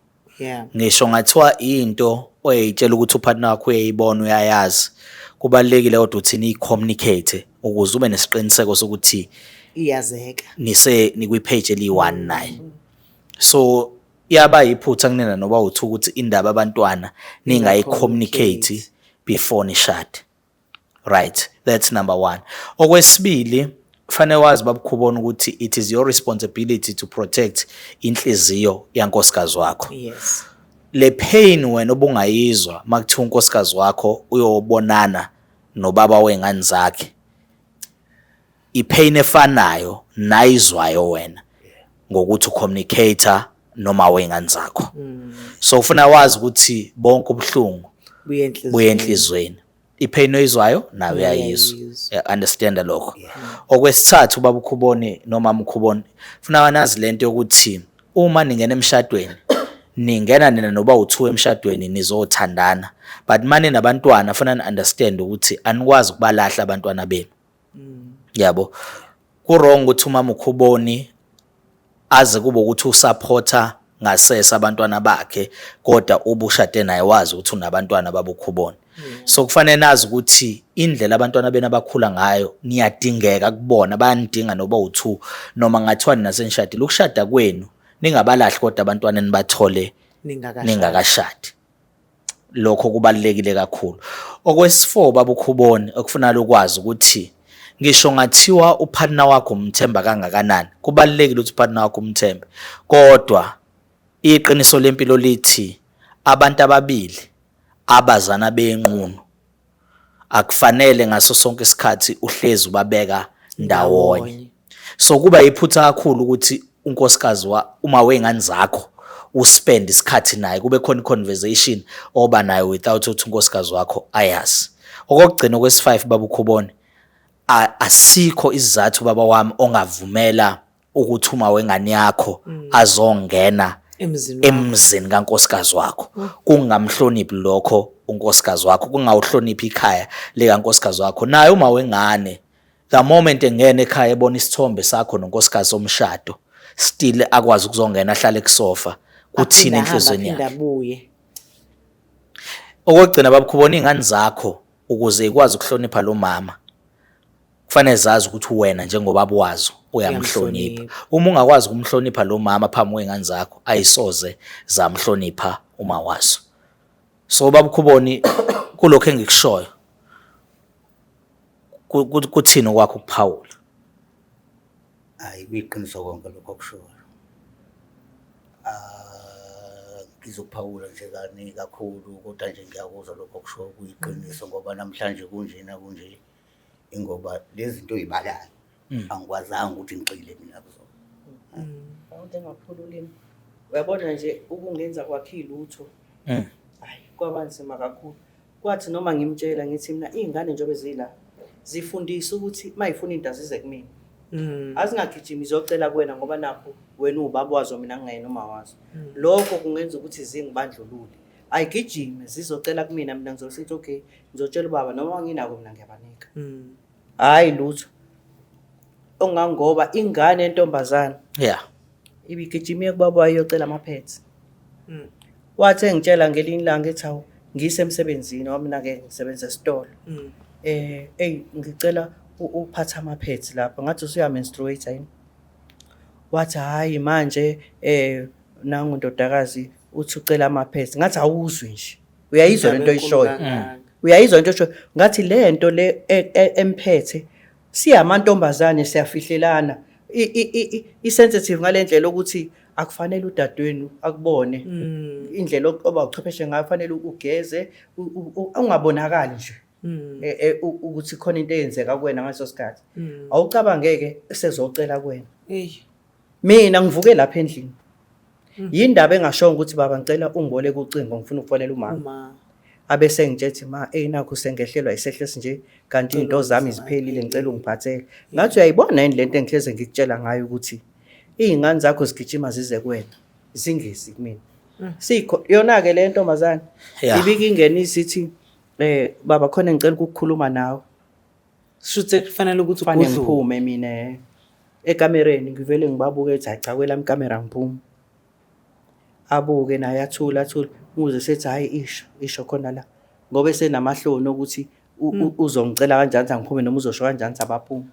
Ngisho ngathiwa into oyitshela ukuthi upartner wakho uyayibona uyayazi, kubalulekile kodwa ukuthi niyi-communicate ukuze ube nesiqiniseko sokuthi iyazeka. Nise nikwi-page eliyi-1 naye. So yaba yiphutha kunina noba uthi ukuthi indaba abantwana ningayi-communicate before nishade. Right, that's number 1. Okwesibili, Fanele wazi, babukhubona, ukuthi it is your responsibility to protect inhliziyo yankosikazi wakho. Le pain wena obungayizwa makuthiwa unkosikazi wakho uyobonana nobaba wengane zakhe, ipain efanayo nayizwayo wena ngokuthi ucommunicate noma wengane zakho. So ufuna wazi ukuthi bonke ubuhlungu buye enhliziyweni. Buye enhliziyweni. Ipain oyizwayo nawe uyayizwa. Uyayizwa. Yeah, understand lokho. Okwesithathu, baba uKhuboni noma mkhuboni, funa nazi lento yokuthi uma ningena emshadweni, ningena nina noba u2 emshadweni nizothandana, but mane nabantwana, funa ni understand ukuthi anikwazi ukubalahla abantwana benu, yabo. Ku wrong ukuthi umama uKhuboni aze kube ukuthi usupporta ngasese abantwana bakhe, kodwa ubushade naye wazi ukuthi unabantwana babukhubona. So kufanele nazi ukuthi indlela abantwana benu abakhula ngayo, niyadingeka kubona, bayanidinga noba u2, noma ngathiwa nina senishadile. Ukushada kwenu ningabalahli, kodwa abantwana nibathole ningakashadi. Ningakashadi. Lokho kubalulekile kakhulu. Okwesi-4, babukhuboni, okufunala ukwazi ukuthi ngisho ngathiwa upartner wakho umthemba kangakanani, kubalulekile ukuthi upartner wakho umthembe, kodwa iqiniso lempilo lithi abantu ababili abazana benqunu akufanele ngaso sonke isikhathi uhlezi ubabeka ndawonye. So kuba iphutha kakhulu ukuthi unkosikazi wa uma wengane zakho uspend isikhathi naye, kube khona i-conversation oba nayo without ukuthi unkosikazi wakho ayazi. Okokugcina, okwesi-5, baba uKhubone, asikho isizathu, baba wami, ongavumela ukuthi uma wengane yakho azongena emzini wakho. Emzini kankosikazi wakho, kungamhloniphi lokho unkosikazi wakho, kungawuhloniphi ikhaya likankosikazi wakho. Naye uma wengane, the moment engena ekhaya ebona isithombe sakho nonkosikazi omshado, still akwazi ukuzongena ahlale kusofa, kuthini Aphinde ahambe, enhliziyweni aphinde yakhe? Abuye. Okokugcina, babukhubona, iy'ngane zakho, ukuze ikwazi ukuhlonipha lo mama, kufanele zazi ukuthi wena njengobaba wazo uyamhlonipha. Uyamhlonipha. Uma ungakwazi ukumhlonipha lo mama phambi kwey'ngane zakho, ayisoze zamhlonipha uma wazo. So babukhuboni, kulokhu engikushoyo, kuthini okwakho ukuphawula? Hayi, kuyiqiniso konke lokho okushoyo. Ah, ngizophawula nje kani kakhulu, kodwa nje ngiyakuzwa lokho okushoyo, kuyiqiniso, ngoba namhlanje kunjena kunje ingoba lezi zinto oyibalayo angikwazanga ukuthi ngigxile mina kuzona. Awunto engaphula ulimi. Uyabona nje ukungenza kwakhe ilutho. Hayi, kwaba nzima kakhulu. Kwathi noma ngimtshela ngithi mina iy'ngane njengoba zila zifundise ukuthi uma yifuna into azize kumina. Azingagijimi ziyocela kuwena ngoba nakho wena uwubaba wazo, mina ngingayena uma wazo. Lokho kungenza ukuthi zingibandlulule. Ayigijime zizocela kumina, mina ngizosithi okay, ngizotshela ubaba noma nginako mina ngiyabanika. Hhayi lutho. Ongangoba ingane yentombazane ibigijima kubaba wayo iyocela ama-pads. Wathi engitshela ngelinye ilanga ethi, hawu, ngisemsebenzini ngoba mina-ke ngisebenza esitolo. Eyi, ngicela uphathe ama-pads lapha. Ngathi usuya-menstruate yini? Wathi hhayi, manje nangu ndodakazi uthi ucela ama-pads. Ngathi awuzwi nje. Uyayizwa lento oyishoyo. Uyayizwa into oyishoyo. Ngathi le nto le emphethe, siyamantombazane siyafihlelana. I-sensitive ngale ndlela ukuthi akufanele udadewenu akubone. Indlela oba uchwepheshe ngayo, kufanele ugeze, ungabonakali nje ukuthi khona into eyenzeka kuwena ngaleso sikhathi. Awucabangeke sezocela kuwena. Eyi. Mina ngivuke lapha endlini. Yindaba engashongo ukuthi baba, ngicela ungiboleke ucingo, ngifuna ukufonela umama. Uma. Abese ngitshethi ma, eyi, nakhu sengehlelwa isehlo esinje, kanti iy'nto zami ziphelile, ngicela ungiphathele. Ngathi uyayibona yini lento engihleze ngikutshela ngayo ukuthi iy'ngane zakho zigijima zize kuwena, zingezi kumina. Sikho yona-ke le ntombazane ibike ingene isithi, baba, khona ngicela ukukhuluma nawe. Shuthi kufanele ukuthi Kufanele ugudluke. ngiphume mina ekamereni, ngivele ngibabuke ethi hayi cha, kwelami ikamera ngiphume. Abuke naye, athule athule, muze sethi hhayi, isho isho khona la, ngoba esenamahloni ukuthi uzongicela kanjani ukuthi angiphume noma uzosho kanjani ukuthi abaphume.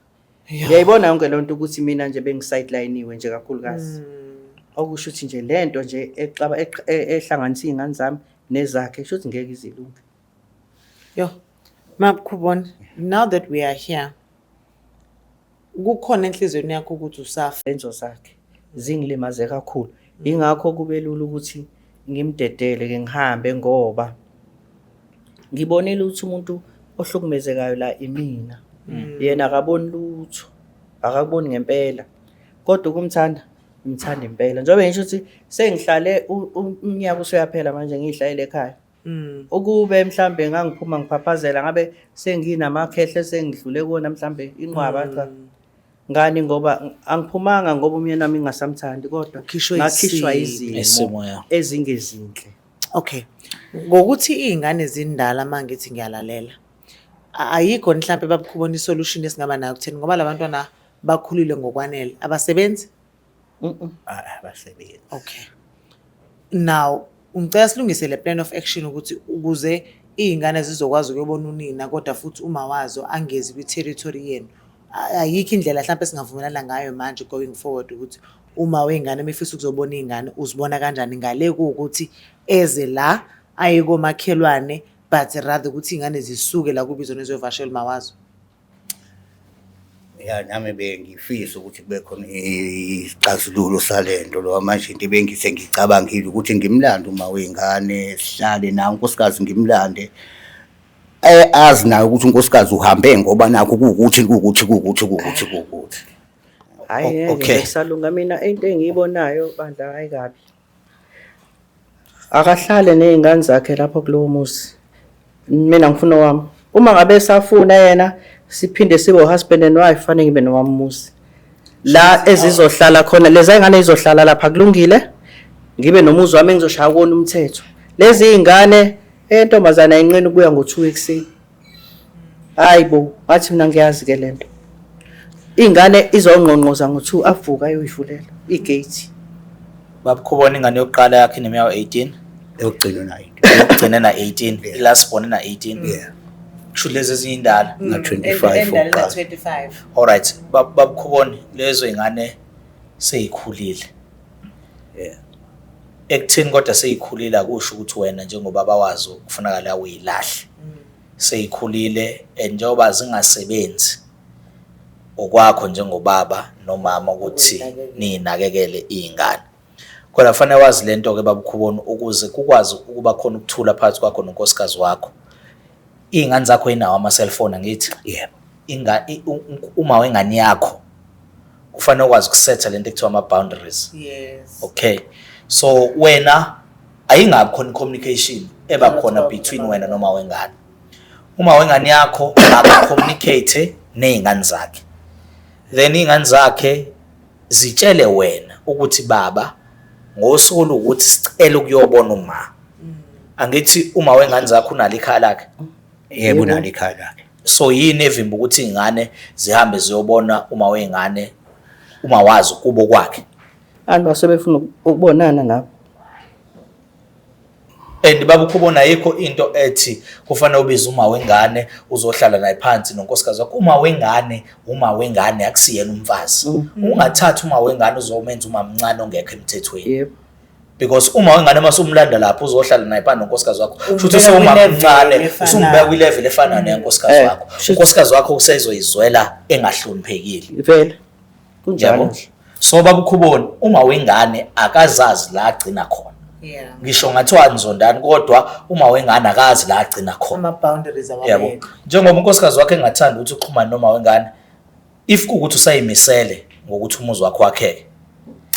Uyayibona yonke loo nto ukuthi mina nje bengi-sideline-iwe nje kakhulukazi. Okusho ukuthi nje le nto nje exaba ehlanganisa iy'ngane zami nezakhe, kusho ukuthi ngeke ize ilunge. Yo, Mabkhubon, now that we are here, Kukhona enhliziyweni yakho ukuthi usafa. Zenzo zakhe zingilimaze kakhulu. Ingakho kube lula ukuthi ngimdedele ke ngihambe ngoba ngibonile ukuthi umuntu ohlukumezekayo la imina. Yena akaboni lutho, akakuboni ngempela. Kodwa ukumthanda, ngimthanda impela. Njengoba ngisho ukuthi sengihlale umnyaka usuyaphela manje ngiyihlalele ekhaya. Ukube mhlambe ngangiphuma ngiphaphazela ngabe senginamakhehle sengidlule kuwona mhlambe inqwaba cha. Ngani ngoba angiphumanga ngoba umyeni wami ngingasamthandi kodwa Ukhishwe ngakhishwa isimo. izimo Isimo, ya. ezingezinhle. Okay. Ngokuthi iy'ngane zindala uma ngithi ngiyalalela. Ayikho mhlampe babukhubona isolution esingaba nayo kutheni ngoba labantwana bakhulile ngokwanele. Abasebenzi? Ah, abasebenzi. Okay. Now, ngicela silungise le plan of action ukuthi ukuze iy'ngane zizokwazi ukuyobona unina kodwa futhi uma wazo angezi kwi-territory yenu. Ayikho indlela mhlampe esingavumelana ngayo manje going forward ukuthi uma wey'ngane uma efisa ukuzobona iy'ngane uzibona kanjani ngale kuwukuthi eze la aye komakhelwane but rather ukuthi iy'ngane zisuke la kubizona ziyovakashela uma wazo. Ya, nami bengifisa ukuthi kube khona isixazululo salento lo manje into ebengise ngicabangile ukuthi ngimlande uma wengane sihlale naye unkosikazi ngimlande azi naye ukuthi unkosikazi uhambe ngoba nakho kuwukuthi kuwukuthi kuwukuthi kuwukuthi kuwukuthi. Hhayi ngeke Okay. nje kusalunga mina into engiyibonayo bandla hayi kabi. Akahlale ney'ngane zakhe lapho kulowo muzi. Mina ngifuna owami. Uma ngabe esafuna yena siphinde sibe husband and wife fanele ngibe nowami umuzi. La ezizohlala khona lezi ngane izohlala lapha kulungile. Ngibe nomuzi wami engizoshaya kuwona umthetho. Lezi iy'ngane entombazane ayinqeni ukubuya ngo-2 ekuseni. Hayi bo, ngathi mina ngiyazi ke lento. Ingane izongqongqoza ngo-2 avuka ayoyivulela igate. Babukhubona ingane yokuqala yakhe ineminyaka 18, Yokugcina nayo. yokugcina na 18, ilast born na 18. Yeah. Kusho lezi ezinye indala. Na 25 Endala okuqala. 25. Alright, babukhubona lezo ingane seyikhulile. Yeah. Ekutheni kodwa seyikhulile akusho ukuthi wena njengobaba wazo kufunakala uyilahle. Seyikhulile and njengoba zingasebenzi okwakho njengobaba nomama ukuthi niyinakekele iy'ngane. Kodwa kufanele wazi lento ke babukhubona ukuze kukwazi ukuba khona ukuthula phakathi kwakho nonkosikazi wakho. Iy'ngane zakho inawo ama-cellphone angithi? Yebo. Inga uma wengane yakho kufanele ukwazi ukusetha lento ekuthiwa ama-boundaries. Yes. Okay. So wena ayingabi khona communication eba khona between wena noma wengane. Uma wengane yakho aka-communicate ney'ngane zakhe. Then iy'ngane zakhe zitshele wena ukuthi baba ngosuku oluwukuthi sicela ukuyobona uma. Angithi uma wengane zakho unalo ikhaya lakhe. Yebo nalo ikhaya lakhe. So yini evimba ukuthi iy'ngane zihambe ziyobona uma wengane uma wazi kubo kwakhe? Abantu basebefuna ukubonana nabo. And baba ukhubona ayikho into ethi kufanele ubize uma wengane uzohlala naye phansi nonkosikazi wakho. Uma wengane, uma wengane akusiyena umfazi. Ungathatha uma wengane uzomenza uma mncane ongekho emthethweni. Yebo. Because uma wengane mase umlanda lapho uzohlala naye phansi nonkosikazi wakho. Umbeka Futhi usewuma kwi-level mncane, efanayo. usumbeka kwi-level efana neyankosikazi wakho. Unkosikazi wakho usezoyizwela engahloniphekile. Vele. Kunjalo Yabo. nje. So baba ukhuboni uma wengane akazazi la agcina khona. Yeah. Ngisho ngathiwa nizondani kodwa uma wengane akazi la agcina khona. Ama boundaries Yabo. awabekho. Njengoba unkosikazi wakhe engathandi ukuthi uxhumane noma wengane, if kuwukuthi usayimisele ngokuthi umuzi wakho wakheke,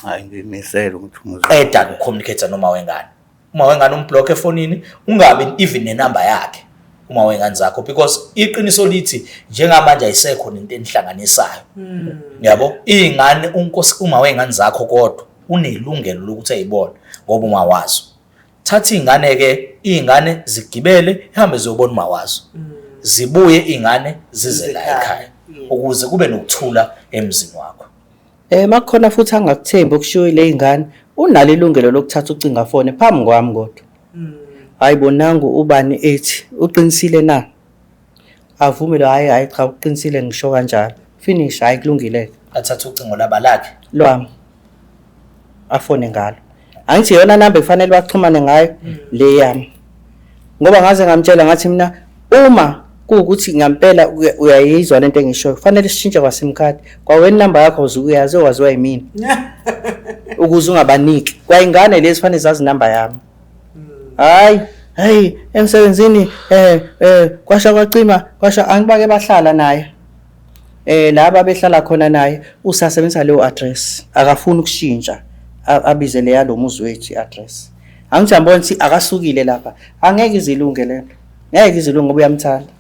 Hayi ngimisele ukuthi umuzi. qeda ukucommunicate noma wengane. Uma wengane umblock efonini, ungabi even nenamba yakhe uma wengane zakho because iqiniso lithi njengamanje ayisekho nento enihlanganisayo. Yabo, iy'ngane unkosi uma wengane zakho kodwa unelungelo lokuthi ayibone ngoba uma wazo. Thatha iy'ngane ke, iy'ngane zigibele ihambe ziyobona uma wazo. Zibuye iy'ngane zize la Zize ekhaya ukuze kube nokuthula emzini wakho. Makukhona futhi angakuthembi okushiwo ile ingane, unalo ilungelo lokuthatha ucingo afone phambi kwami kodwa. Hayi bonangu ubani ethi uqinisile na? Avume lo hayi hayi cha uqinisile ngisho kanjalo. Finish hayi kulungile Athathe ucingo laba lakhe. lwami. Afone ngalo. Angithi iyona number ekufanele baxhumane ngayo le yami. Ngoba ngaze ngamtshela ngathi mina uma Kuwukuthi ngampela uyayizwa lento engishoyo, kufanele sishintshe kwa-sim card. Kwawena inamba yakho uzukuyazi owaziwa yimina. Ukuze ungabaniki. Kwayingane lezi fanele zazi inamba yami. Hayi, hey, emsebenzini kwasha kwacima, kwasha angibake bahlala naye. Laba behlala khona naye usasebenzisa leyo address. Akafuni ukushintsha abize leya lo muzi wethu i-address. Angithi uyambona ukuthi akasukile lapha. Angeke izilunge lento. Ngeke izilunge ngoba uyamthanda.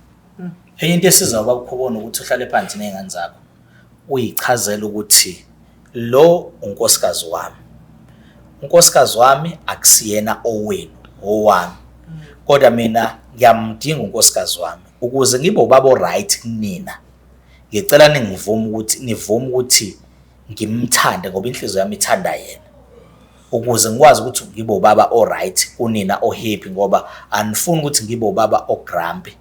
Enye into esiza ubaba uKhubona ukuthi uhlale phansi ney'ngane zakho uyichazele ukuthi lo unkosikazi wami. Unkosikazi wami akusiyena owenu, owami. Kodwa mina ngiyamdinga unkosikazi wami ukuze ngibe ubaba o-right kunina. Ngicela ningivume ukuthi nivume ukuthi ngimthande ngoba inhliziyo yami ithanda yena. Ukuze ngikwazi ukuthi ngibe ubaba o-right kunina o-happy ngoba anifuni ukuthi ngibe ubaba o-grumpy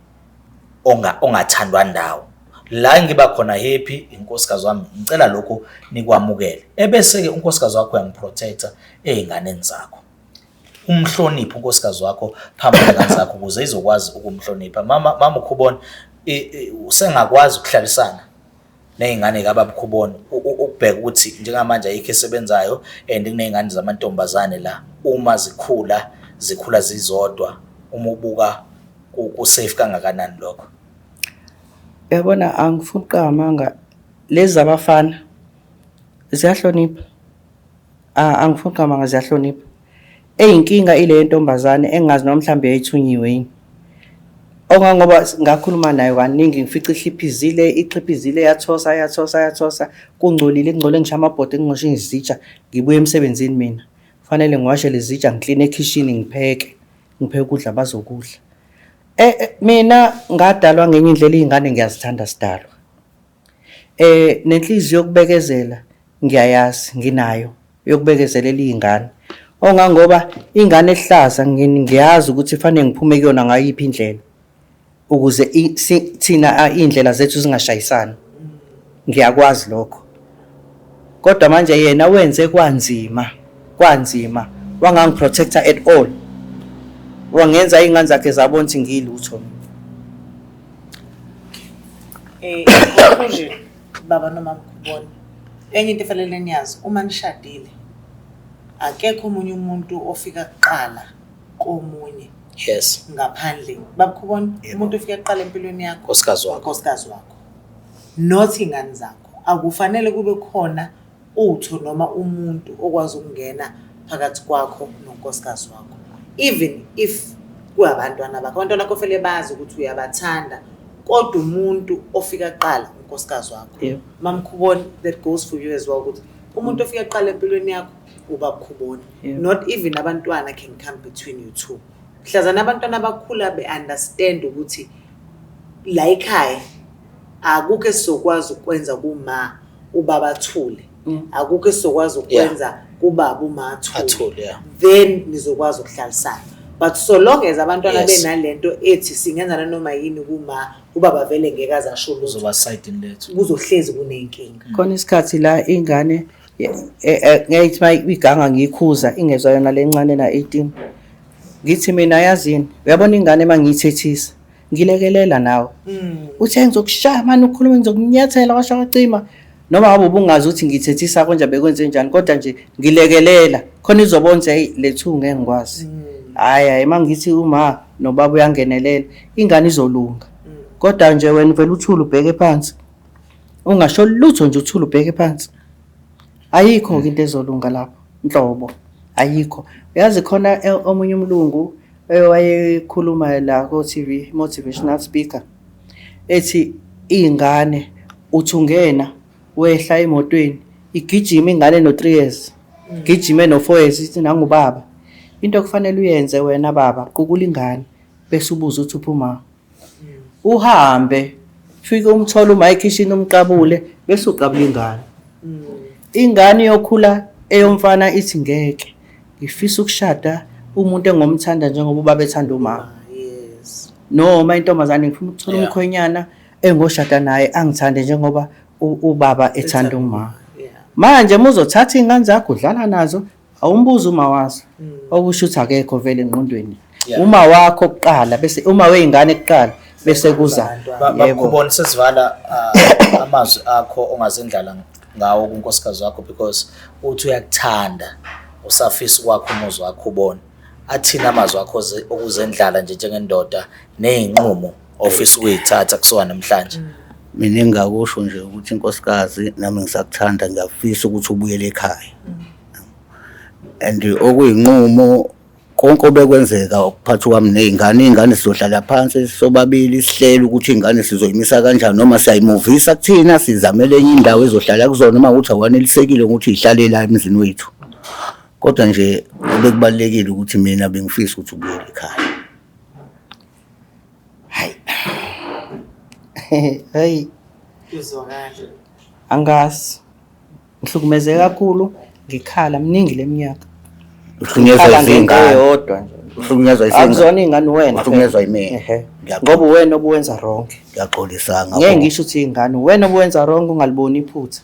ongathandwa ndawo. La ngiba khona happy inkosikazi wami, ngicela lokho nikwamukele. Ebese-ke unkosikazi wakho uyamprotecta ey'nganeni zakho. Umhloniphe unkosikazi wakho phambi kwey'ngane zakho ukuze izokwazi ukumhlonipha. Mama uKhubona usengakwazi ukuhlalisana ney'ngane kababa uKhubona, ukubheka ukuthi njengamanje ayikho esebenzayo and kuney'ngane zamantombazane la, uma zikhula zikhula zizodwa, uma ubuka ku-safe kangakanani lokho? Uyabona angifuni ukuqamba amanga, lezi zabafana ziyahlonipha. Angifuni ukuqamba amanga ziyahlonipha. Eyinkinga ile yentombazane engingazi noma mhlawumbe yayithunyiwe yini. Ongangoba ngakhuluma nayo kaningi ngifica ihliphizile, ixhiphizile yathosa yathosa yathosa, kungcolile kungcole ngisho amabhodwe kungcoshe izitsha. Ngibuye emsebenzini mina, kufanele ngiwashe lezi zitsha, ngikline ekhishini ngipheke, ngipheke ukudla bazokudla. Mina ngadalwa ngenye indlela, iy'ngane ngiyazithanda sidalwa. Nenhliziyo yokubekezela ngiyayazi nginayo yokubekezelela iy'ngane. Ongangoba ingane ehlaza ngiyazi ukuthi fanele ngiphume kuyona ngayiphi indlela ukuze thina iy'ndlela zethu zingashayisani. Ngiyakwazi lokho. Kodwa manje yena wenze kwanzima, kwanzima wangangi-protect-a at all. Wangenza iy'ngane zakhe zabona ukuthi ngiyilutho mina. Conclusion, baba noma mkhubona. Enye into efanele niyazi, uma nishadile akekho omunye umuntu ofika kuqala komunye. Yes. Ngaphandle. Baba Khubona, umuntu ofika kuqala empilweni yakho Nkosikazi wakho. Nkosikazi wakho. Not ingane zakho. Akufanele kube khona utho noma umuntu okwazi ukungena phakathi kwakho nonkosikazi wakho. Even if kuyabantwana bakho, abantwana bakho fanele bazi ukuthi uyabathanda, kodwa umuntu ofika kuqala unkosikazi wakho. Yebo. Mamkhubona, that goes for you as well, ukuthi umuntu ofika kuqala empilweni yakho ubabkhubona. Yebo. Not even abantwana can come between you two. Mhlazana abantwana bakhula be-understand ukuthi la ekhaya akukho esizokwazi ukwenza kuma ubaba athule. Akukho esizokwazi ukwenza kubaba uma athule. Athule, yeah. Then nizokwazi ukuhlalisana. But so long as abantwana Yes. benalento ethi singenza nanoma yini kuma ubaba vele ngeke aze asho lutho. Uzoba side lethu. Kuzohlezi kunenkinga. Khona isikhathi la ingane ngiyayithi uma iganga ngiyikhuza ingezwa yona lencane na 18. Ngithi mina yazini, uyabona ingane mangiyithethisa ngilekelela nawe. Uthe ngizokushaya manje ukhuluma ngizokunyathela kwasha kwacima. Noma ngabe ubungazi ukuthi ngithethisa konje bekwenze njani kodwa nje ngilekelela khona izobona ukuthi hey lethu ngeke ngikwazi. Hayi hayi mangithi uma nobaba uyangenelela ingane izolunga. Kodwa nje wena uvela uthule ubheke phansi. Ungasho lutho nje uthule ubheke phansi. Ayikho ke into ezolunga lapho nhlobo. Ayikho. Uyazi khona omunye umlungu wayekhuluma la ko TV motivational speaker ethi ingane uthi ungena wehla emotweni igijima ingane no 3 years gijime no 4 years ithi nangubaba into okufanele uyenze wena baba qukula ingane bese ubuza uthi uphuma uhambe fike umthole uma ekhishini umqabule bese uqabula ingane ingane yokhula eyomfana ithi ngeke ngifisa ukushada umuntu engomthanda njengoba ubaba ethanda umama. Yes. Noma intombazane ngifuna ukuthola Yeah. umkhwenyana engoshada naye angithande njengoba ubaba ethanda umama. Yeah. Manje muzothatha iy'ngane zakho udlala nazo awumbuzi uma wazo. Okusho ukuthi akekho vele engqondweni. Yeah. Uma wakho kuqala bese uma wey'ngane kuqala Bese kuza. Yebo. Bakubona sesivala amazwi akho ongazendlala ngawo kunkosikazi wakho, because uthi uyakuthanda, usafisa ukwakha umuzi wakho. Ubone athini amazwi akho okuzendlala nje njengendoda ney'nqumo ofisa ukuyithatha kusuka namhlanje? Mina engingakusho nje ukuthi, inkosikazi, nami ngisakuthanda, ngiyafisa ukuthi ubuyele ekhaya. And okuyinqumo konke obekwenzeka ukuphathi kwami ney'ngane, iy'ngane sizohlala phansi sobabili sihlele ukuthi iy'ngane sizoyimisa kanjani, noma siyayimuvisa kuthina, sizamele enye indawo ezohlala kuzona, noma ukuthi awanelisekile ukuthi y'hlale la emzini wethu. Kodwa nje obekubalulekile ukuthi mina bengifisa ukuthi ubuyele ekhaya. Hayi, hey. Kuzwakala. Angazi, ngihlukumezeke kakhulu, ngikhala mningi leminyaka. Uhlukunyezwa Ngikhala ngento izingane. eyodwa nje. Uhlukunyezwa izingane. Akuzona iy'ngane, wena. Uhlukunyezwa yimina. Ehe. Ngoba uwena obuwenza wrong. Ngiyaxolisa. Ngeke ngisho ukuthi iy'ngane, uwena obuwenza wrong, ungaliboni iphutha.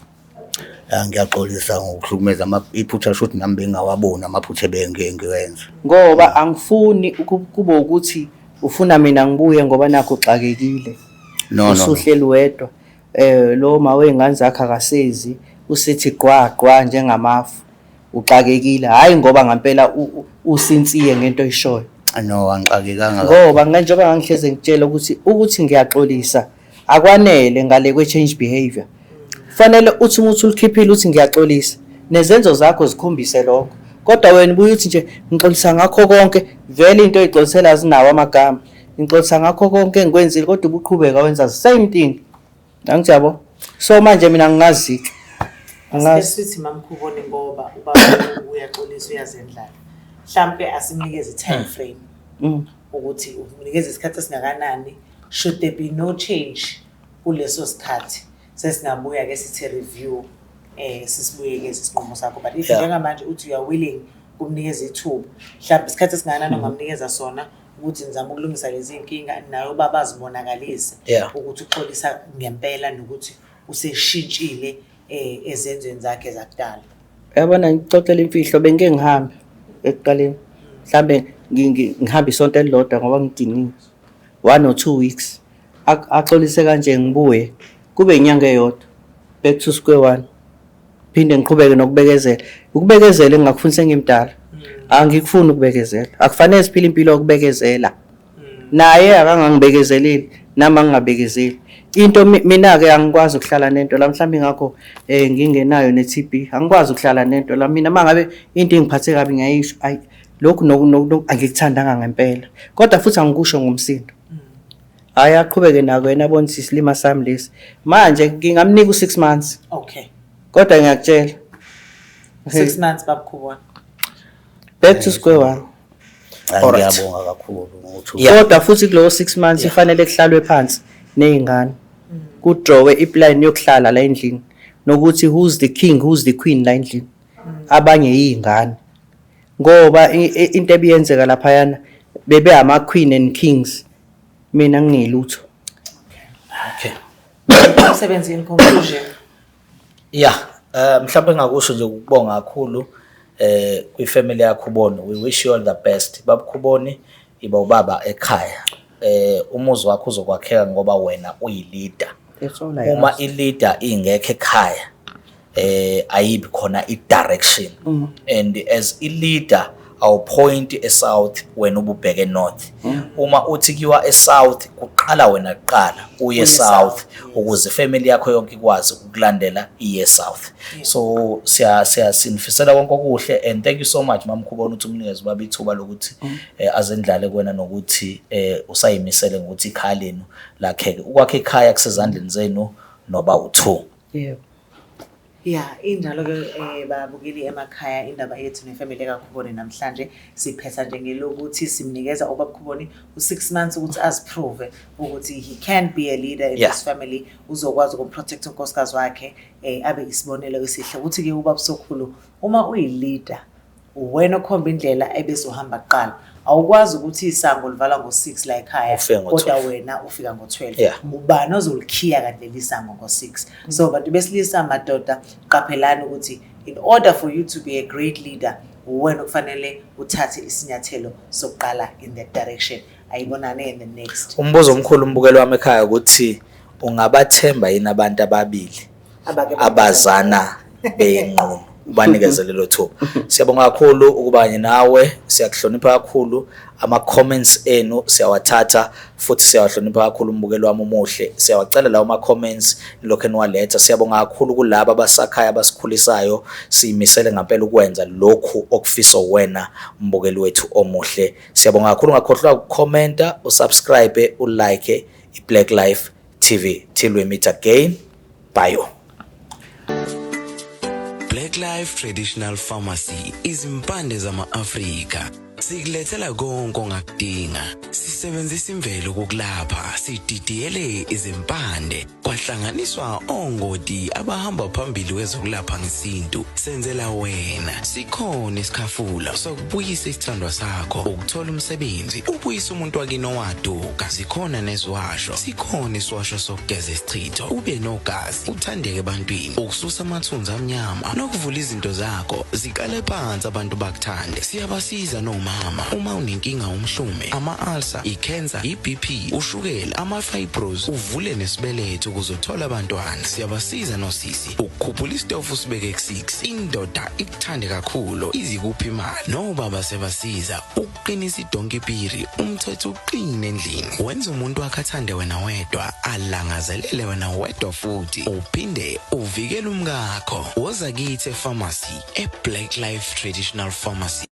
Ya, ngiyaxolisa ngokuhlukumeza. Iphutha shuthi nami bengingawaboni amaphutha ebengiwenza. Ngoba angifuni kube ukuthi ufuna mina ngibuye ngoba nakho uxakekile. No. Usuhleli wedwa, lo ma wey'ngane zakhe akasezi, usithi gqwa gqwa njengamafu, uxakekile, hhayi ngoba ngampela usinsiye ngento oyishoyo. No, angixakekanga. Ngoba njengoba ngangihleze ngitshela ukuthi ngiyaxolisa akwanele, ngale kwe-change behavior fanele uthi uma uthi ulikhiphile uthi ngiyaxolisa, nezenzo zakho zikhombise lokho. Kodwa wena ubuye uthi nje ngixolisa ngakho konke, vele into oyixolisela zinawo amagama, ngixolisa ngakho konke engikwenzile, kodwa ubuqhubeka wenza same thing, angithi yabo? So manje mina ngingazi-ke, angazi. Sithi mamkhubone, ngoba ubaba uyaxolisa, uyazendlala, mhlampe asimnikeze i-time frame ukuthi umnikeze isikhathi esingakanani. Should there be no change kuleso sikhathi, sesingabuya ke sithi review, sisibuyekeze isinqumo sakho. But if njengamanje uthi you are willing kumnikeza ithuba, mhlawumbe isikhathi esingakanani ongamnikeza sona ukuthi nizame ukulungisa lezi nkinga naye ubaba azibonakalise ukuthi uxolisa ngempela nokuthi useshintshile ezenzweni zakhe zakudala? Yabona, ngikuxoxela imfihlo, bengike ngihambe ekuqaleni, mhlambe ngihambe isonto elilodwa ngoba ngidiniwe, 1 or 2 weeks, axolise kanje, ngibuye kube inyanga eyodwa, back to square one, phinde ngiqhubeke nokubekezela. Ukubekezela engingakufuni sengimdala, angikufuni ukubekezela. Akufanele siphile impilo yokubekezela. Naye akangangibekezeleli, nami angingabekezeli. Into mina-ke angikwazi ukuhlala nento la, mhlawumbe ingakho ngingenayo ne-TB. Angikwazi ukuhlala nento la mina. Uma ngabe into ingiphathe kabi, ngiyayisho, ayi, lokhu angikuthandanga ngempela, kodwa futhi angikusho ngomsindo. Hhayi, aqhubeke nako yena, abone ukuthi isilima sami lesi. Manje ngingamnika u-6 months. Kodwa ngiyakutshela, 6 months, babukhubona. Back to square one. Hayi, Alright. ngiyabonga kakhulu ngokuthi Kodwa futhi kulowo 6 months ifanele kuhlalwe phansi ney'ngane, kudrawe iplan yokuhlala la endlini, nokuthi who's the king, who's the queen la endlini. Abanye yiy'ngane, ngoba into ebiyenzeka laphayana, bebe ama-queen and kings, mina ngingilutho. Umsebenzi, in conclusion. Yeah, mhlawumbe engakusho nje ukubonga kakhulu kwifamily yakho Ubone. We wish you all the best. Babukhuboni, iba ubaba ekhaya. Umuzi wakho uzokwakheka ngoba wena uyi-leader. That's all I Uma ask. i-leader ingekho ekhaya, ayibi khona i-direction. And as i-leader awupoint e-south wena ububheke north. Uma uthi kuyiwa e-south, kuqala wena kuqala uye south ukuze ifamily yakho yonke ikwazi ukulandela iye south. So siya sinifisela konke okuhle and thank you so much, mamkhubona, ukuthi umnikeze ubaba ithuba lokuthi azendlale kuwena nokuthi usayimisele ngokuthi ikhaya lenu lakheke. Ukwakha ikhaya kusezandleni zenu noba u2. Yebo. Ya, injalo-ke, babukeli emakhaya, indaba yethu nefamily kaKhuboni namhlanje siphetha nje ngelokuthi simnikeza ubaba Khuboni u-6 months ukuthi aziprove ukuthi he can be a leader in this family, uzokwazi ukumprotect unkosikazi wakhe, abe isibonelo esihle. Ukuthi-ke ubaba Sokhulu, uma uyi-leader, uwena okhomba indlela ebese uhamba kuqala. Awukwazi ukuthi isango livala ngo-6 la ekhaya Ufike ngo-12. kodwa wena ufika ngo-12. Ubani ozolikhiya kanti leli sango ngo-6? So bantu besilisa, madoda, qaphelani ukuthi in order for you to be a great leader, uwena okufanele uthathe isinyathelo sokuqala in that direction. Ayibonane in the next. Umbuzo omkhulu, umbukelo wami ekhaya, ukuthi ungabathemba yini abantu ababili Abake abazana benqunu, ubanikeze lelo thuba? Siyabonga kakhulu ukuba kanye nawe, siyakuhlonipha kakhulu. Ama-comments enu siyawathatha futhi siyawahlonipha kakhulu. Umbukelo wami omuhle, siyawacela lawo ma-comments nilokhu eniwaletha. Siyabonga kakhulu kulaba abasakhaya, abasikhulisayo. Siyimisele ngampela ukwenza lokhu okufiswa wena, mbukeli wethu omuhle. Siyabonga kakhulu. Ungakhohlwa ukukhomenta, usubscribe, ulike i-Black Life TV. Till we meet again, bye. Black Life Traditional Pharmacy, izimpande zama-Afrika. Sikulethela konke ongakudinga. Sisebenzisa imvelo ukukulapha, sididiyele izimpande, kwahlanganiswa ongoti abahamba phambili kwezokulapha ngesintu. Senzela wena. Sikhona isikhafula sokubuyisa isithandwa sakho, ukuthola umsebenzi, ubuyisa umuntu wakini owaduka. Zikhona neziwasho. Sikhona isiwasho sokugeza isichitho, ube nogazi, uthandeke ebantwini, ukususa amathunzi amnyama nokuvula izinto zakho ziqale phansi, abantu bakuthande. Siyabasiza nomama uma unenkinga, umhlume, ama-ulcer, i-cancer, i-BP, ushukela, ama-fibros, uvule nesibeletho ukuze uthole abantwana. Siyabasiza nosisi ukukhuphula isitofu, sibeke ku-6, indoda ikuthande kakhulu, izikuphi imali. Nobaba sebasiza ukuqinisa idonkipiri, umthetho uqine endlini, wenza umuntu wakhe athande wena wedwa, alangazelele wena wedwa, futhi uphinde uvikele umkakho. Woza kithi epharmacy, e-Black Life Traditional Pharmacy.